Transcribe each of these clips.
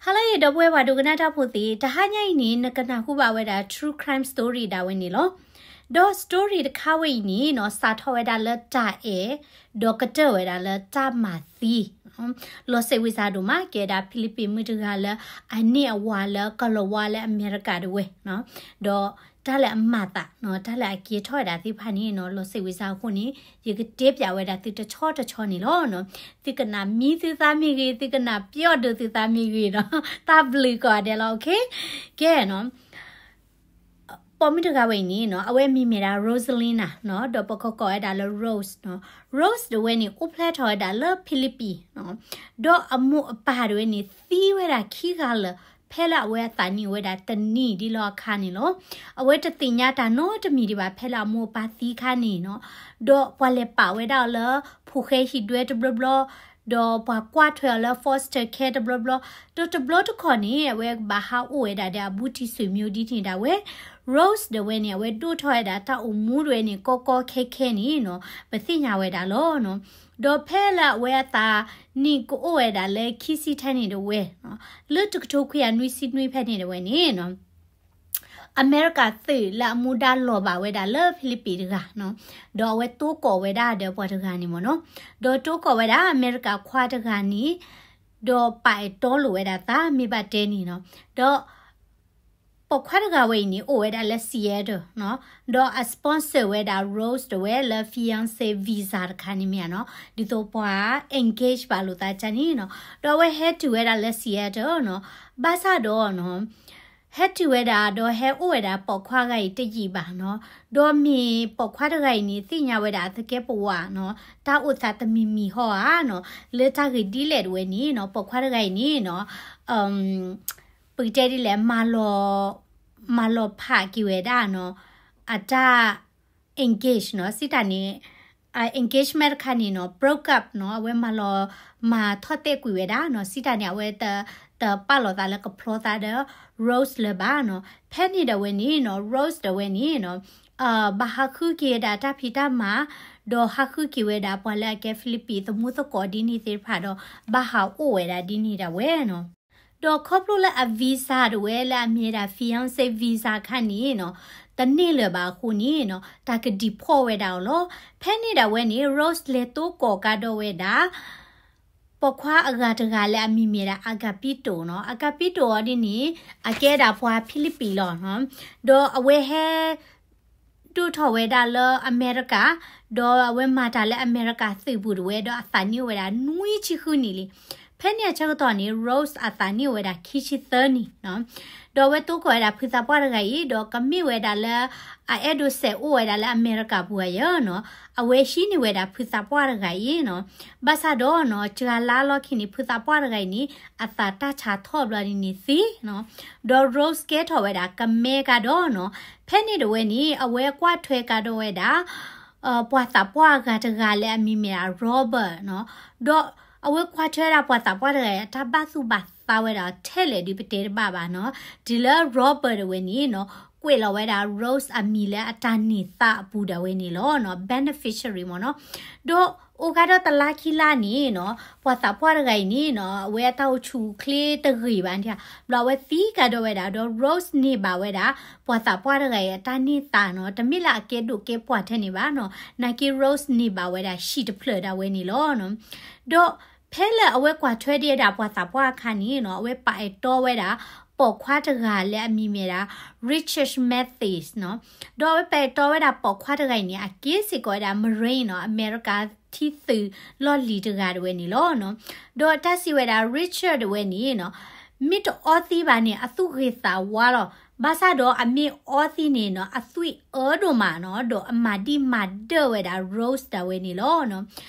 ဟါလၢအဂ့ၤ ဒီပုၢ်ဝဲၢ်ပှၤဒိကနၣ်တၢ်ဖိသ့ၣ်, တဟါညါအံၤန့ၣ် နကနၢ်ဟူဘၣ်ဝဲဒၣ် true crime story ဒၣ်ဝဲန့ၣ်လီၤ. ဒီး story တခါဝဲအံၤန့ၣ်နီၤ စးထီၣ်ဝဲဒၣ်လၢတၢ်အဲၣ် ဒီးကတၢၢ်ဝဲဒၣ်လၢတၢ်မၤသံ လီၤစိတ်ဝင်စားဒိၣ်မး ကဲဒၣ် Philippine မုၣ်တဂၤလၢ အန့ၢ်အဝၤလၢကလီၤဝါလၢအမဲရကၤတဝဲ, ဒီးတၢ်လၢအမၤသးနီၤ တၢ်လၢအကဲထီၣ်ဝဲဒၣ်သ့ၣ်တဖၣ်န့ၣ်နီၤ လီၤစိတ်ဝင်စားအဃိန့ၣ် ယကတဲပျးဝဲဒၣ်သုတဆီတဆီန့ၣ်လီၤ. သုကနၣ်မံသုသးမ့ၢ်ဂ့ၤ, သုကနၣ်ပျီဒိးသုသးမ့ၢ်ဂ့ၤဒီး တၢ်ဘျုးကိးဂၤဒဲးလီၤ. ကဲနီၤ ပိာ်မုၣ်တဂၤဝဲအံၤန့ၣ်နီၤ အဝဲအမံၤမ့ၢ်ဒၣ် Rosalina နီၤ, ဒီးပကကိးဝဲဒၣ်လၢ Rose နီၤ. Rose တဝဲန့ၣ် အိၣ်ဖျဲၣ်ထီၣ်ဝဲဒၣ်လၢ Philippine နီၤ, ဒီးအမိၢ်အပၢ်တဝဲန့ၣ် သံဝဲဒၣ်ခံဂၤလၢာ် ဖဲလၢအဝဲအသးနံၣ်အိၣ်ဝဲဒၣ်တနံၣ်ဒ်လီၤအခါန့ၣ်လီၤ. အဝဲတသ့ၣ်ညါတၢ်နီတမံၤဒံးဘၣ် ဖဲလၢအမိၢ်အပၢ်သံခါန့ၣ်နီၤ, ဒီးပှၤလဲၤပာ်ဝဲဒၣ်အီၤလၢ ဖိၣ်ဃဲဟံၣ်ဒွဲတဘျီဘျီ, ဒီးပှၤကွၢ်ထွဲအီၤလၢ foster care တဘျီဘျီ, ဒီးတဘျီတခီၣ်န့ၣ် အဝဲကဘၣ်ဟးအိၣ်ဝဲဒၣ်ဒီးအဘူးတံၢ်ဆွေမျိုးဒ်န့ၣ်ဒၣ်ဝဲ. Rose တဝဲန့ၣ် အဝဲဒိၣ်ထီၣ်ဝဲဒၣ်တၢ်အိၣ်မူတဝဲန့ၣ် ကီကီခဲခဲန့ၣ်နီၤ ပသ့ၣ်ညါဝဲဒၣ်လီၤ. ဒီးဖဲလၢအဝဲအသးနံၣ်ကအိၣ်ဝဲဒၣ်လၢခံဆံထဲန့ၣ်တဝဲ, လၢတကထိခွံကယၤနွံဆံနွံဖဲန့ၣ်တဝဲန့ၣ်နီၤ အမဲရကၤသုးလၢအမူဒါလီၤဘၣ်ဝဲဒၣ်လၢ Philippine တဂၤနီၤ, ဒီးအဝဲတိကိးဝဲဒၣ်ဒီးပှၤတဂၤန့ၣ်မ့ၢ်နီၤ, ဒီးတိကိးဝဲဒၣ်အမဲရကၤခွါတဂၤန့ၣ်, ဒီးပာ်အဲၣ်တီလိာ်ဝဲဒၣ်သးမ့ၢ်ဘၣ်တဲန့ၣ်နီၤ, ဒီး ပိာ်ခွါတဂၤဝဲအံၤန့ၣ် အိၣ်ဝဲဒၣ်လၢ Seattle နီၤ, ဒီးအ sponsor ဝဲဒၣ် Rose တဝဲလၢ fiancé visa တခါန့ၣ်မ့ၢ်ဧါနီၤ, ဒ်သိးပှၤ engage ဘၣ်လိာ်သးကန့ၣ်နီၤ, ဒီးအဝဲဟဲတုၤဝဲဒၣ်လၢ Seattle နီၤ, ဘၣ်ဆၣ်ဒီးနီၤ ဟဲတုၤဝဲဒၣ် ဒီးဟဲအိၣ်ဝဲဒၣ်ပိာ်ခွါတဂၤအံၤတယံာ်ဘၣ်နီၤ, ဒီးမ့ၢ်ပိာ်ခွါတဂၤအံၤန့ၣ် သ့ၣ်ညါဝဲဒၣ်အသကဲးပဝးနီၤ, တၢ်အိၣ်သးတမံၤမံၤဟီဧါနီၤ, လၢတၢ်ဂ့ၢ်ဒ်လဲၣ်တဝဲန့ၣ်နီၤ, ပိာ်ခွါတဂၤအံၤန့ၣ်နီၤ ပကတဲဒ်လဲၣ် မၤလီၤဖးက့ၤဝဲဒၣ်နီၤ, အတၢ် engage နီၤ, စံးတၢ်န့ၣ် engagement တခါန့ၣ်နီၤ broke up နီၤ, အဝဲမၤလီၤ မၤထီၣ်တဲာ်ကွံာ်ဝဲဒၣ်နီၤ, စံးတၢ်န့ၣ် အဝဲတပာ်လီၤသးလၢကဖျီသးဒီး Rose လၢၤဘၣ်နီၤ, ဖဲန့ၣ်ဒၣ်ဝဲန့ၣ်နီၤ Rose ဒၣ်ဝဲန့ၣ်နီၤ ဘၣ်ဟးဃုက့ၤဝဲဒၣ်တၢ်ဖံးတၢ်မၤ, ဒီးဟးဃုက့ၤဝဲဒၣ်ပှၤလၢအကဲ Philippine သမူသကိးဒ်န့ၣ်သ့ၣ်တဖၣ်ဒီး ဘၣ်ဟးအိၣ်ဝဲဒၣ်ဒ်န့ၣ်ဒၣ်ဝဲနီၤ. ဒီးခီဖျိလၢအ visa တဝဲလၢအမ့ၢ်ဝဲဒၣ် fiancé visa ခါန့ၣ်နီၤ တန့ၢ်လၢၤဘၣ်အဃိန့ၣ်နီၤ တၢ်က deport ဝဲဒၣ်အီၤလီၤ. ဖဲန့ၣ်ဒၣ်ဝဲန့ၣ် Rose လဲၤတိကိးကဒီးဝဲဒၣ် ပိာ်ခွါအဂၤတဂၤလၢအမံၤမ့ၢ်ဒၣ် Agapito နီၤ, Agapito အီၤဒ်န့ၣ် အကဲဒၣ်ပှၤ Philippine လီၤနီၤ, ဒီးအဝဲဟဲ ဒိၣ်ထီၣ်ဝဲဒၣ်လၢအမဲရကၤ, ဒီးအဝဲမၤတၢ်လၢအမဲရကၤသုးပူၤတဝဲ ဒီးအသးနံၣ်အိၣ်ဝဲဒၣ်နွံဆံဃုနံၣ်လံ. ဖဲန့ၣ်အဆၢကတီၢ်န့ၣ် Rose အသးနံၣ်အိၣ်ဝဲဒၣ်ခံဆံသၢနံၣ်နီၤ, ဒီးအဝဲတိကိးဝဲဒၣ်ဖုသးပှၢ်တဂၤအံၤ ဒီးကမ့ၢ်ဝဲဒၣ်လၢ အအဲၣ်ဒိးစဲးအိၣ်ဝဲဒၣ်လၢအမဲရကၤပူၤဧါယဲနီၤ, အဝဲဟံးန့ၢ်ဝဲဒၣ်ဖုသးပှၢ်တဂၤအံၤနီၤ, ဘၣ်ဆၣ်ဒီးနီၤ စှၤလါလီၢ်ခံန့ၣ် ဖုသးပှၢ်တဂၤအံၤန့ၣ် အသးတၢ်ဆါထီၣ်ဘျီဒ်န့ၣ်သ့နီၤ, ဒီး Rose ကဲထီၣ်ဝဲဒၣ်ကမဲကဒီးနီၤ, ဖဲန့ၣ်တဝဲန့ၣ် အဝဲကွၢ်ထွဲကဒီးဝဲဒၣ် ပှၤသးပှၢ်အဂၤတဂၤလၢအမံၤမ့ၢ်ဒၣ် Robert နီၤ, ဒီးအဝဲကွၢ်ထွဲဒၣ်ပှၤသးပှၢ်တဂၤအံၤ အတၢ်ဘၣ်သူၣ်ဘၣ်သးဝဲဒၣ်ထဲလဲၣ်ဒုးပတဲတဘၣ်ဘၣ်နီၤ, တုၤလၢ Robert တဝဲန့ၣ်နီၤ ကွဲးလီၤဝဲဒၣ် Rose အမံၤလၢအတၢ်န့ၢ်သါအပူၤဒၣ်ဝဲန့ၣ်လီၤနီၤ, beneficiary မ့ၢ်နီၤ, ဒီးအိၣ်ကဒီးတလါခံလါန့ၣ်နီၤ ပှၤသးပှၢ်တဂၤအံၤန့ၣ်နီၤ အဝဲအတၢ်အိၣ်ဆူၣ်အိၣ်ချ့တဂ့ၤဘၣ်န့ၣ်, ဘျီအဝဲသံကဒီးဝဲဒၣ်ဒီး Rose န့ၢ်ဘၣ်ဝဲဒၣ် ပှၤသးပှၢ်တဂၤအံၤအတၢ်န့ၢ်သါနီၤ, တမ့ၢ်လၢအကဲဒိၣ်ကဲပှၢ်ထဲန့ၣ်ဘၣ်နီၤ, နာ်က့ Rose န့ၢ်ဘၣ်ဝဲဒၣ်ဟံၣ်တဖျၢၣ်ဒၣ်ဝဲန့ၣ်လီၤနီၤ, ဒီးဖဲလၢအဝဲကွၢ်ထွဲဒံးဝဲဒၣ်ပှၤသးပှၢ်အခါန့ၣ်နီၤ အဝဲပာ်အဲၣ်တီဝဲဒၣ် ပိာ်ခွါတဂၤလၢအမံၤမ့ၢ်ဒၣ် Richard Mathis နီၤ, ဒီးအဝဲပာ်အဲၣ်တီဝဲဒၣ်ပိာ်ခွါတဂၤအံၤန့ၣ် အက့ၤစ့ၢ်ကီးဝဲဒၣ် Marine နီၤ, အမဲရကၤထံသုးလီၢ်လံၤတဂၤတဝဲန့ၣ်လီၤနီၤ, ဒီးတၢ်စံးဝဲဒၣ် Richard တဝဲန့ၣ်နီၤ မ့ၢ်တအီသံဘၣ်န့ၣ် အသူၣ်ဂ့ၤသးဝါလီၤ, ဘၣ်ဆၣ်ဒီးအမ့ၢ်အီသံန့ၣ်နီၤ အသွံၣ်အၢဒိၣ်မးနီၤ, ဒီးအမၤဒံၣ်မၤဒၢၣ်ဝဲဒၣ် Rose ဒၣ်ဝဲန့ၣ်လီၤနီၤ,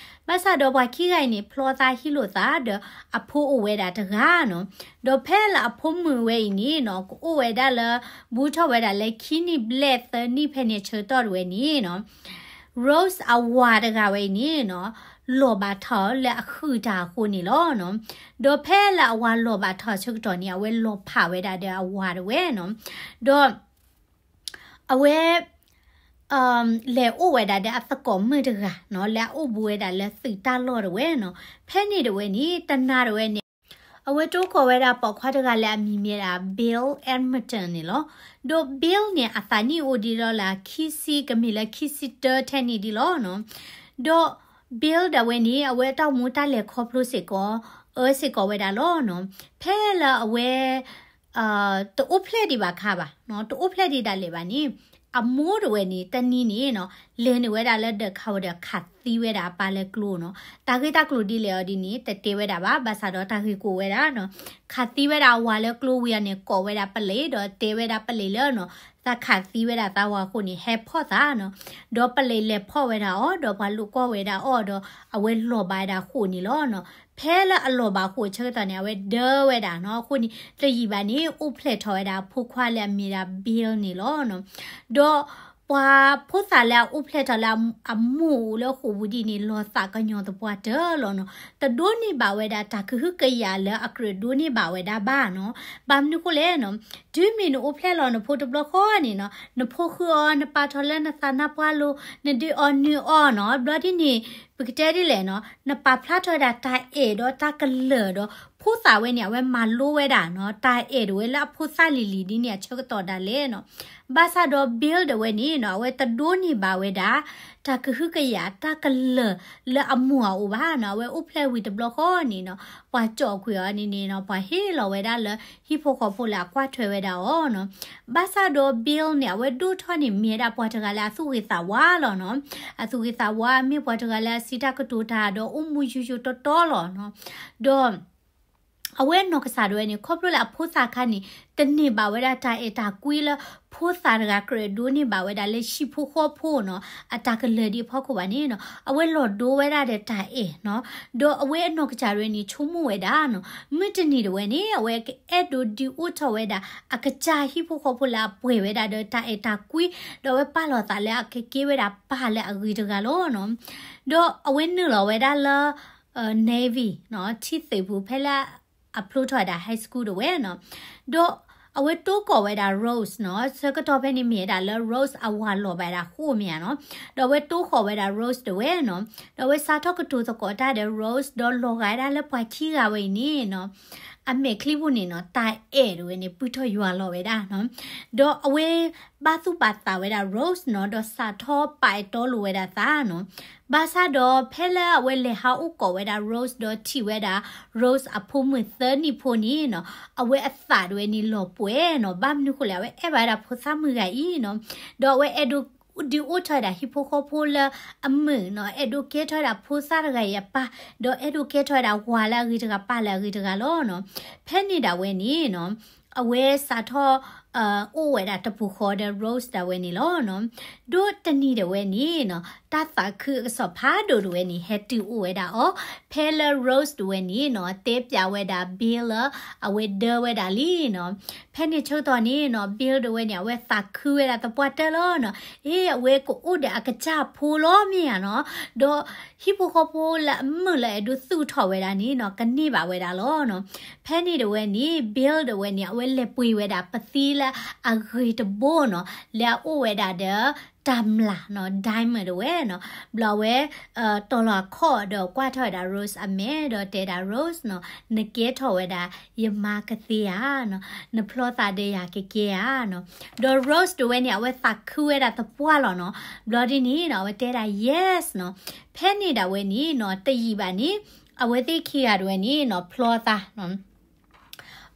ဘၣ်ဆၣ်ဒီးပှၤခံဂၤအံၤန့ၣ် ဖျီသးဟံးလိာ်သးဒီးအဖိအိၣ်ဝဲဒၣ်တဂၤနီၤ, ဒီးဖဲလၢအဖိမုၣ်ဝဲအံၤန့ၣ်နီၤ ကအိၣ်ဝဲဒၣ်လၢ ဘူးထီၣ်ဝဲဒၣ်လၢခံနံၣ်ဘျဲၣ်သၢနံၣ်ဖဲန့ၣ်အဆၢကတီၢ်တဝဲန့ၣ်နီၤ Rose အဝၤတဂၤဝဲအံၤန့ၣ်နီၤ လီၤဘၣ်ထီၣ်လၢအဃုာ်တၢ်အဃိန့ၣ်လီၤနီၤ, ဒီးဖဲလၢအဝၤလီၤဘၣ်ထီၣ်အဆၢကတီၢ်န့ၣ် အဝဲလီၤဖးဝဲဒၣ်ဒီးအဝၤတဝဲနီၤ, ဒီး အဝဲ လဲၤအိၣ်ဝဲဒၣ်ဒီးအသကိးမုၣ်တဂၤနီၤ လၢအအိၣ်ဘူးဝဲဒၣ်လၢသုးတၢ်လီၢ်တဝဲနီၤ, ဖဲန့ၣ်တဝဲန့ၣ် တနၤတဝဲန့ၣ် အဝဲတိကိးဝဲဒၣ်ပိာ်ခွါတဂၤလၢအမံၤမ့ၢ်ဒၣ် Bill Edmonton န့ၣ်လီၤ. ဒီး Bill န့ၣ် အသးနံၣ်အိၣ်ဒံးလီၤလၢခံဆံ ကမ့ၢ်လၢခံဆံတၢထဲန့ၣ်ဒံးလီၤနီၤ. ဒီး Bill ဒၣ်ဝဲန့ၣ် အဝဲတၢ်အိၣ်မူတၢ်လဲၤခီဖျိစ့ၢ်ကီး အၢစ့ၢ်ကီးဝဲဒၣ်လီၤနီၤ. ဖဲလၢအဝဲ တအိၣ်ဖျဲၣ်ဒံးဘၣ်ခါဘၣ်နီၤ, တအိၣ်ဖျဲၣ်ဒံးဒၣ်လဲာ်ဘၣ်န့ၣ် အမိၢ်ဒၣ်ဝဲန့ၣ် တနံၤန့ၣ်နီၤ လဲၤနုာ်ဝဲဒၣ်လၢဒၢးခးဝဲဒီးခးသံဝဲဒၣ်အပၢ်လၢကျိနီၤ. တၢ်ဂ့ၢ်တၢ်ကျိၤဒ်လဲၣ်အီၤဒ်န့ၣ် တတဲဝဲဒၣ်ဘၣ်, ဘၣ်ဆၣ်ဒီးတၢ်ဂ့ၢ်ကီဝဲဒၣ်နီၤ, ခးသံဝဲဒၣ်အဝၤလၢကျိဝံၤအီၤန့ၣ် ကိးဝဲဒၣ်ပလံး ဒီးတဲဝဲဒၣ်ပလံးလၢနီၤ သးခးသံဝဲဒၣ်သးဝၤအဃိန့ၣ် ဟဲဖီၣ်သးနီၤ. ဒီးပလံးလဲၤဖီၣ်ဝဲဒၣ်အီၤ ဒီးပှၤလိာ်ကွီၢ်ဝဲဒၣ်အီၤဒီး အဝဲလီၤဘၣ်ဝဲဒၣ်အဃိန့ၣ်လီၤနီၤ. ဖဲလၢအလီၤဘၣ်အဃိဆၢကတီၢ်န့ၣ် အဝဲဒၢဝဲဒၣ်နီၤ. အဃိန့ၣ် တယံာ်ဘၣ်န့ၣ် အိၣ်ဖျဲၣ်ထီၣ်ဝဲဒၣ်အဖိခွါလၢအမ့ၢ်ဒၣ် Bill န့ၣ်လီၤနီၤ. ဒီးပှၤဖိသၣ်လၢအအိၣ်ဖျဲၣ်ထီၣ်လၢအမိၢ်အိၣ်လၢဃိာ်ပူၤဒ်န့ၣ် လီၤသးကညီၤသပှၢ်တၢၢ်လီၤနီၤ. တဒိးန့ၢ်ဘၣ်ဝဲဒၣ်တၢ်ကဟုကယာ်လၢအကြၢးဒိးန့ၢ်ဘၣ်ဝဲဒၣ်ဘၣ်နီၤ. ဘၣ်မနုၤဃိလဲၣ်နီၤ, တုၤမ့ၢ်နအိၣ်ဖျဲၣ်လီၤနဖိတဘျီဃီန့ၣ်နီၤ, နဖိဃုအီၤ, နပာ်ထီၣ်လၢနသးနါပှၢ်လိၤ, နဒုးအီၣ်နုာ်အီၤနီၤ, ဘျီဒ်န့ၣ် ပကတဲဒ်လဲၣ်နီၤ, နပာ်ဖျါထီၣ်ဝဲဒၣ်တၢ်အဲၣ်ဒီးတၢ်ကလၢၢ်ဒီး ဖိသၣ်ဝဲန့ၣ် အဝဲမၤလိဝဲဒၣ်နီၤ, တၢ်အဲၣ်ဒိၣ်ဝဲလၢအဖိသၣ်လံၤလံၤဒ်န့ၣ် အဆၢကတီၢ်ဒၣ်လဲာ်နီၤ. ဘၣ်ဆၣ်ဒီး Bill ဒၣ်ဝဲန့ၣ်နီၤ, အဝဲတဒိးန့ၢ်ဘၣ်ဝဲဒၣ် တၢ်ကဟုကယာ် တၢ်ကလၢၢ်လၢအမိၢ်အအိၣ်ဘၣ်နီၤ. အဝဲအိၣ်ဖျဲၣ်ဝံၤတဘျီဃီန့ၣ်နီၤ, ပှၤကၠီၣ်ကွံာ်အီၤန့ၣ်န့ၣ်နီၤ, ပှၤဟ့ၣ်လီၤဝဲဒၣ်လၢဟံၣ်ဖိဃီဖိလၢအကွၢ်ထွဲဝဲဒၣ်အီၤနီၤ. ဘၣ်ဆၣ်ဒီး Bill န့ၣ် အဝဲဒိၣ်ထီၣ်န့ၣ် မ့ၢ်ဝဲဒၣ်ပှၤတဂၤလၢအသူၣ်ဂ့ၤသးဝါလီၤနီၤ. အသူၣ်ဂ့ၤသးဝါမ့ၢ်ပှၤတဂၤလၢအစံးတၢ်ကတိၤတၢ်ဒီးအိၣ်မူယိယိတီတီလီၤနီၤ. ဒီး အဝဲအနီၢ်ကစၢ်ဒၣ်ဝဲန့ၣ် ခီဖျိလၢအဖိသၣ်ခါန့ၣ် တန့ၢ်ဘၣ်ဝဲဒၣ်တၢ်အဲၣ်တၢ်ကွံလၢ ဖိသၣ်တဂၤကြၢးဒိးန့ၢ်ဘၣ်ဝဲဒၣ်လၢဟံၣ်ဖိဃီဖိနီၤ, အတၢ်ကလၢၢ်ဒ်အဖီခိၣ်ဘၣ်န့ၣ်နီၤ, အဝဲလီၤဒိဝဲဒၣ်ဒီးတၢ်အဲၣ်နီၤ. ဒီးအဝဲအနီၢ်ကစၢ်ဒၣ်ဝဲန့ၣ် ဆိကမိၣ်ဝဲဒၣ်နီၤ, မုၢ်တနံၤဒၣ်ဝဲန့ၣ် အဝဲကအဲၣ်ဒိးဒုးအိၣ်ထီၣ်ဝဲဒၣ် အကစၢ်ဟံၣ်ဖိဃီဖိလၢအပှဲၤဝဲဒၣ်ဒီးတၢ်အဲၣ်တၢ်ကွံ, ဒီးအဝဲပာ်လီၤသးလၢအကကဲဝဲဒၣ်ပၢ်လၢအဂ့ၤတဂၤလီၤနီၤ. ဒီးအဝဲနုာ်လီၤဝဲဒၣ်လၢ Navy နီၤ, ထံသုးပူၤ ဖဲလၢအဖျိထီၣ်ဝဲဒၣ် high school ဒၣ်ဝဲနီၤ. ဒီးအဝဲတိကိးဝဲဒၣ် Rose နီၤ, ဆၢကတီၢ်ဖဲန့ၣ်မ့ၢ်ဝဲဒၣ်လၢ Rose အဝၤလီၤဘၣ်ဝဲဒၣ်ဃိမ့ၢ်ဧါနီၤ. ဒီးအဝဲတိဃီၤဝဲဒၣ် Rose ဒၣ်ဝဲနီၤ. ဒီးအဝဲစးထီၣ်ကတိၤသကိးတၢ်ဒီး Rose ဒီးလီၤဂာ်ဝဲဒၣ်လၢပှၤခံဂၤဝဲအံၤန့ၣ်နီၤ, အမဲာ်ချံပူၤန့ၣ်နီၤ, တၢ်အဲၣ်ဒၣ်ဝဲန့ၣ် ပုၢ်ထီၣ်ယွၤလီၤဝဲဒၣ်နီၤ. ဒီးအဝဲဘၣ်သူၣ်ဘၣ်သးဝဲဒၣ် Rose နီၤ, ဒီးစးထီၣ်ပာ်အဲၣ်တီလိၤဝဲဒၣ်သးနီၤ. ဘၣ်ဆၣ်ဒီးဖဲလၢအဝဲလဲၤဟးအိၣ်ကိးဝဲဒၣ် Rose ဒီးထံၣ်ဝဲဒၣ် Rose အဖိမုၣ်သၢနံၣ်ဖိန့ၣ်နီၤ, အဝဲအသးဒၣ်ဝဲန့ၣ်လီၤပှဲၤနီၤ. ဘၣ်မနုၤဃိလဲၣ်, အဝဲအဲၣ်ဘၣ်ဝဲဒၣ်ဖိသၣ်မုၣ်ဂၤအံၤနီၤ. ဒီးအဝဲအဲၣ်ဒိး ဒုးအိၣ်ထီၣ်ဝဲဒၣ်ဟံၣ်ဖိဃီဖိလၢအမုာ်နီၤ, အဲၣ်ဒိးကဲထီၣ်ဝဲဒၣ်ဖိသၣ်တဂၤအံၤအပၢ်, ဒီးအဲၣ်ဒိးကဲထီၣ်ဝဲဒၣ်ဝၤလၢအဂ့ၤတဂၤပၢ်လၢအဂ့ၤတဂၤလီၤနီၤ. ဖဲန့ၣ်ဒၣ်ဝဲန့ၣ်နီၤ, အဝဲစးထီၣ် အိၣ်ဝဲဒၣ်တပူၤဃီဒီး Rose ဒၣ်ဝဲန့ၣ်လီၤနီၤ. ဒီးတနံၤဒၣ်ဝဲန့ၣ်နီၤ, တၢ်သးခုအကစီၣ်ဖးဒိၣ်ဒၣ်ဝဲန့ၣ် ဟဲတုၤအိၣ်ဝဲဒၣ်အီၤ, ဖဲလၢ Rose ဒၣ်ဝဲန့ၣ်နီၤ, တဲပၠးဝဲဒၣ် Bill လၢအဝဲဒၢဝဲဒၣ်လံနီၤ. ဖဲန့ၣ်ဆၢကတီၢ်န့ၣ်နီၤ, Bill ဒၣ်ဝဲန့ၣ် အဝဲသးခုဝဲဒၣ်သပှၢ်တၢၢ်လီၤနီၤ. အ့ အဝဲကအိၣ်ဒီးအကစၢ်ဖိလီၤမ့ၢ်ဧါနီၤ. ဒီးဟံၣ်ဖိဃီဖိလၢအမုာ်လၢအဲၣ်ဒိးသူၣ်ထီၣ်ဝဲဒၣ်န့ၣ်နီၤ, ကန့ၢ်ဘၣ်ဝဲဒၣ်လီၤနီၤ. ဖဲန့ၣ်ဒၣ်ဝဲန့ၣ် Bill ဒၣ်ဝဲန့ၣ် အဝဲလဲၤပှ့ၤဝဲဒၣ်ပသံလၢအဂ့ၤတဘိနီၤ, လၢအအိၣ်ဝဲဒၣ်ဒီး တၢ်မျၢ်နီၤ, diamond ဒၣ်ဝဲနီၤ. ဘျီအဝဲ တီၤလီၤအခီၣ်ဒီးကွၢ်ထီၣ်ဝဲဒၣ် Rose အမဲာ်ဒီးတဲဒၣ် Rose နီၤ, နကဲထီၣ်ဝဲဒၣ်ယမါကသ့ဧါနီၤ, နဖျီသးဒီးယၤကကဲဧါနီၤ. ဒီး Rose ဒၣ်ဝဲန့ၣ် အဝဲသးခုဝဲဒၣ်သပှၢ်လီၤနီၤ. ဘျီဒ်န့ၣ်နီၤ အဝဲတဲဒၣ် yes နီၤ. ဖဲန့ၣ်ဒၣ်ဝဲန့ၣ်နီၤ တယံာ်ဘၣ်န့ၣ် အဝဲသ့ၣ်ခံဂၤဒၣ်ဝဲန့ၣ်နီၤ ဖျီသး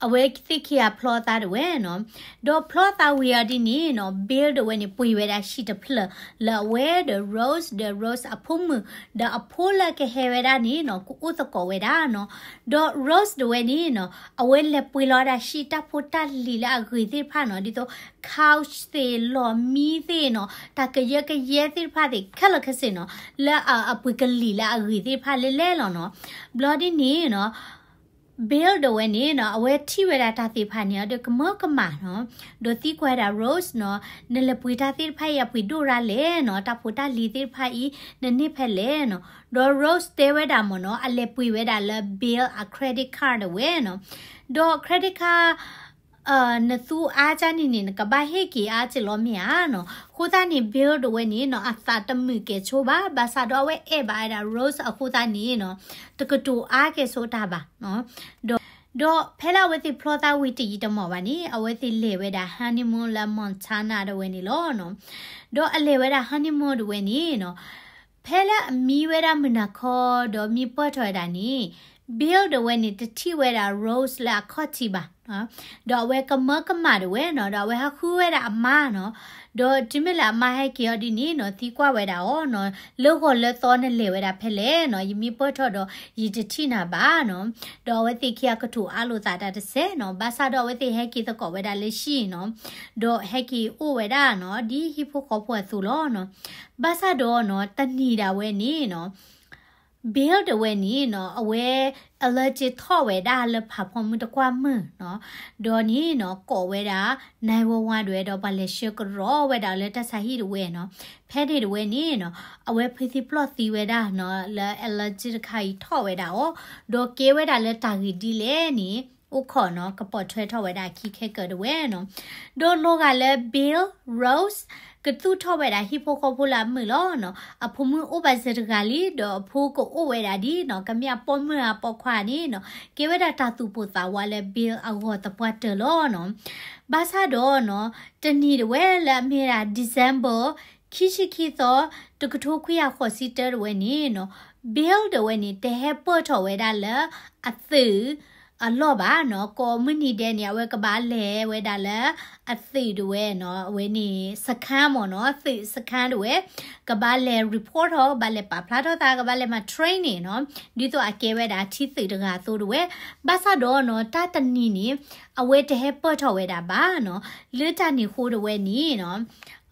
အဝဲသ့ၣ်ခံဂၤဖျီသးဒၣ်ဝဲနီၤ. ဒီးဖျီသးဝံၤအီၤဒ်န့ၣ်နီၤ Bill ဒၣ်ဝဲန့ၣ် ပှ့ၤဝဲဒၣ်ဟံၣ်တဖျၢၣ် လၢအဝဲဒီး Rose ဒီး Rose အဖိမုၣ် ဒီးအဖိလၢကဟဲဝဲဒၣ်န့ၣ်နီၤ ကအိၣ်သကိးဝဲဒၣ်နီၤ. ဒီး Rose ဒၣ်ဝဲန့ၣ်နီၤ အဝဲလဲၤပှ့ၤလီၤဝဲဒၣ်ဟံၣ်တၢ်ဖိတၢ်လံၤလၢအဂ့ၤသ့ၣ်တဖၣ်နီၤ ဒ်သိး couch သ့ၣ် လီၢ်မံသ့ၣ်နီၤ တၢ်ကယၢကယဲသ့ၣ်တဖၣ်သ့ၣ် ခဲလၢာ်ခဲဆ့နီၤ လၢအပှ့ၤကလံၤလၢအဂ့ၤသ့ၣ်တဖၣ်လဲၣ်လဲၣ်လီၤနီၤ. ဘျီဒ်န့ၣ်နီၤ Bill ဒၣ်ဝဲန့ၣ်နီၤ အဝဲထံၣ်ဝဲဒၣ်တၢ်သ့ၣ်တဖၣ်န့ၣ်ဒီးကမၢကမၣ်နီၤ. ဒီးသံကွၢ်ဝဲဒၣ် Rose နီၤ နလဲၤပှ့ၤတၢ်သ့ၣ်တဖၣ်အံၤအပှ့ၤဒိၣ်ရၣ်လဲၣ်နီၤ တၢ်ဖိတၢ်လံၤသ့ၣ်တဖၣ်အံၤ နန့ၢ်ဖဲလဲၣ်နီၤ. ဒီး Rose တဲဝဲဒၣ်မ့ၢ်နီၤ အလဲၤပှ့ၤဝဲဒၣ်လၢ Bill အ credit card ဒၣ်ဝဲနီၤ. ဒီး credit card နသူအါကန့ၣ်န့ၣ် နကဘၣ်ဟ့ၣ်က့ၤအါက့ၤလီၤမ့ၢ်ဧါနီၤ. အဃိသတးန့ၣ် Bill ဒၣ်ဝဲန့ၣ်နီၤ အသးတမုာ်ကဲဆိဘၣ် ဘၣ်ဆၣ်ဒီးအဝဲအဲၣ်ဘၣ်ဝဲဒၣ် Rose အဃိသတးန့ၣ်နီၤ တကတိၤအါကဲဆိတၢ်ဘၣ်နီၤ. ဒီး ဒီးဖဲလၢအဝဲသ့ၣ်ဖျီသးဝံၤတယံာ်တမီၢ်ဘၣ်န့ၣ် အဝဲသ့ၣ်လဲၤဝဲဒၣ် honeymoon လၢ Montana တဝဲန့ၣ်လီၤနီၤ. ဒီးအလဲၤဝဲဒၣ် honeymoon တဝဲန့ၣ်နီၤ, ဖဲလၢအမံဝဲဒၣ်မုၢ်နၤခီ ဒီးမံပၢၢ်ထီၣ်ဝဲဒၣ်န့ၣ် Bill တဝဲန့ၣ် တထံၣ်ဝဲဒၣ် Rose လၢအခီၣ်ထံးဘၣ်. ဒီးအဝဲကမၢကမၣ်တဝဲနီၤ, ဒီးအဝဲဟးဃုဝဲဒၣ်အမါနီၤ. ဒီးတုၤမ့ၢ်လၢအမါဟဲက့ၤအီၤဒ်န့ၣ်နီၤ, သံကွၢ်ဝဲဒၣ်အီၤနီၤ, လၢဂီၤလၢသီနလဲၤဝဲဒၣ်ဖဲလဲၣ်နီၤ, ယမံပၢၢ်ထီၣ်ဒီးယတထံၣ်နၤဘၣ်နီၤ. ဒီးအဝဲသ့ၣ်ခံဂၤကတိၤအါလိာ်သးတၢ်တစဲးနီၤ, ဘၣ်ဆၣ်ဒီးအဝဲသ့ၣ်ဟဲက့ၤသကိးဝဲဒၣ်လၢဟံၣ်နီၤ, ဒီးဟဲက့ၤအိၣ်ဝဲဒၣ်နီၤ, ဒ်ဟံၣ်ဖိဃီဖိအသိးလီၤနီၤ. ဘၣ်ဆၣ်ဒီးနီၤ, တနံၤဒၣ်ဝဲန့ၣ်နီၤ Bill တဝဲန့ၣ်နီၤ, အဝဲ allergy ထီၣ်ဝဲဒၣ်လၢဖးဖီမုၢ်တကွၢ်မုၢ်နီၤ, ဒီးန့ၣ်နီၤ ကိးဝဲဒၣ် nine one one တဝဲ ဒီးပှၤလဲၤဆှၢကရီဝဲဒၣ်လၢတၢ်ဆါဟံၣ်တဝဲနီၤ. ဖဲန့ၣ်တဝဲန့ၣ်နီၤ, အဝဲဖုသံပျီၢ်သံဝဲဒၣ်နီၤ, လၢ allergy တခါအံၤထီၣ်ဝဲဒၣ်အီၤ, ဒီးကဲဝဲဒၣ်လၢတၢ်ဂ့ၢ်ဒ်လဲၣ်န့ၣ် အိၣ်ခိးနီၤ, ကပိာ်ထွဲထီၣ်ဝဲဒၣ်အခံခဲကၢၤတဝဲနီၤ. ဒီးလီၤဂာ်လၢ Bill, Rose ကသူၣ်ထီၣ်ဝဲဒၣ်ဟံၣ်ဖိဃီဖိလၢအမုာ်လီၤနီၤ. အဖိမုၣ်အိၣ်ဘၣ်စၢၤတဂၤလံ, ဒီးအဖိကအိၣ်ဝဲဒၣ်ဒ်နီၤ, ကမ့ၢ်အပိာ်မုၣ်အပိာ်ခွါန့ၣ်နီၤ, ကဲဝဲဒၣ်တၢ်သူၣ်ပိၢ်သးဝးလၢ Bill အဂီၢ်သပှၢ်တၢၢ်လီၤနီၤ. ဘၣ်ဆၣ်ဒီးနီၤ, တနံၤတဝဲလၢအမ့ၢ်ဒၣ် December ခံဆံခံသီ တကထိခွံကယၤဃိးဆံတၢတဝဲန့ၣ်နီၤ, Bill တဝဲန့ၣ် တဟဲပၢၢ်ထီၣ်ဝဲဒၣ်လၢအသုးအလီၢ်ဘၣ်နီၤ. ကိးမုၢ်နံၤဒဲးန့ၣ် အဝဲကဘၣ်လဲၤဝဲဒၣ်လၢအသုးတဝဲနီၤ, အဝဲန့ၣ် စခန်းမ့ၢ်နီၤ, သုးစခန်းတဝဲ, ကဘၣ်လဲၤ report ထီၣ်, ကဘၣ်လဲၤပာ်ဖျါထီၣ်သး, ကဘၣ်လဲၤမၤ training နီၤ, ဒ်သိးအကဲဝဲဒၣ်ထံသုးတဂၤအသိးတဝဲ. ဘၣ်ဆၣ်ဒီးနီၤ, တၢ်တနံၤန့ၣ် အဝဲတဟဲပၢၢ်ထီၣ်ဝဲဒၣ်ဘၣ်နီၤ. လၢတၢ်န့ၣ်အဃိတဝဲန့ၣ်နီၤ,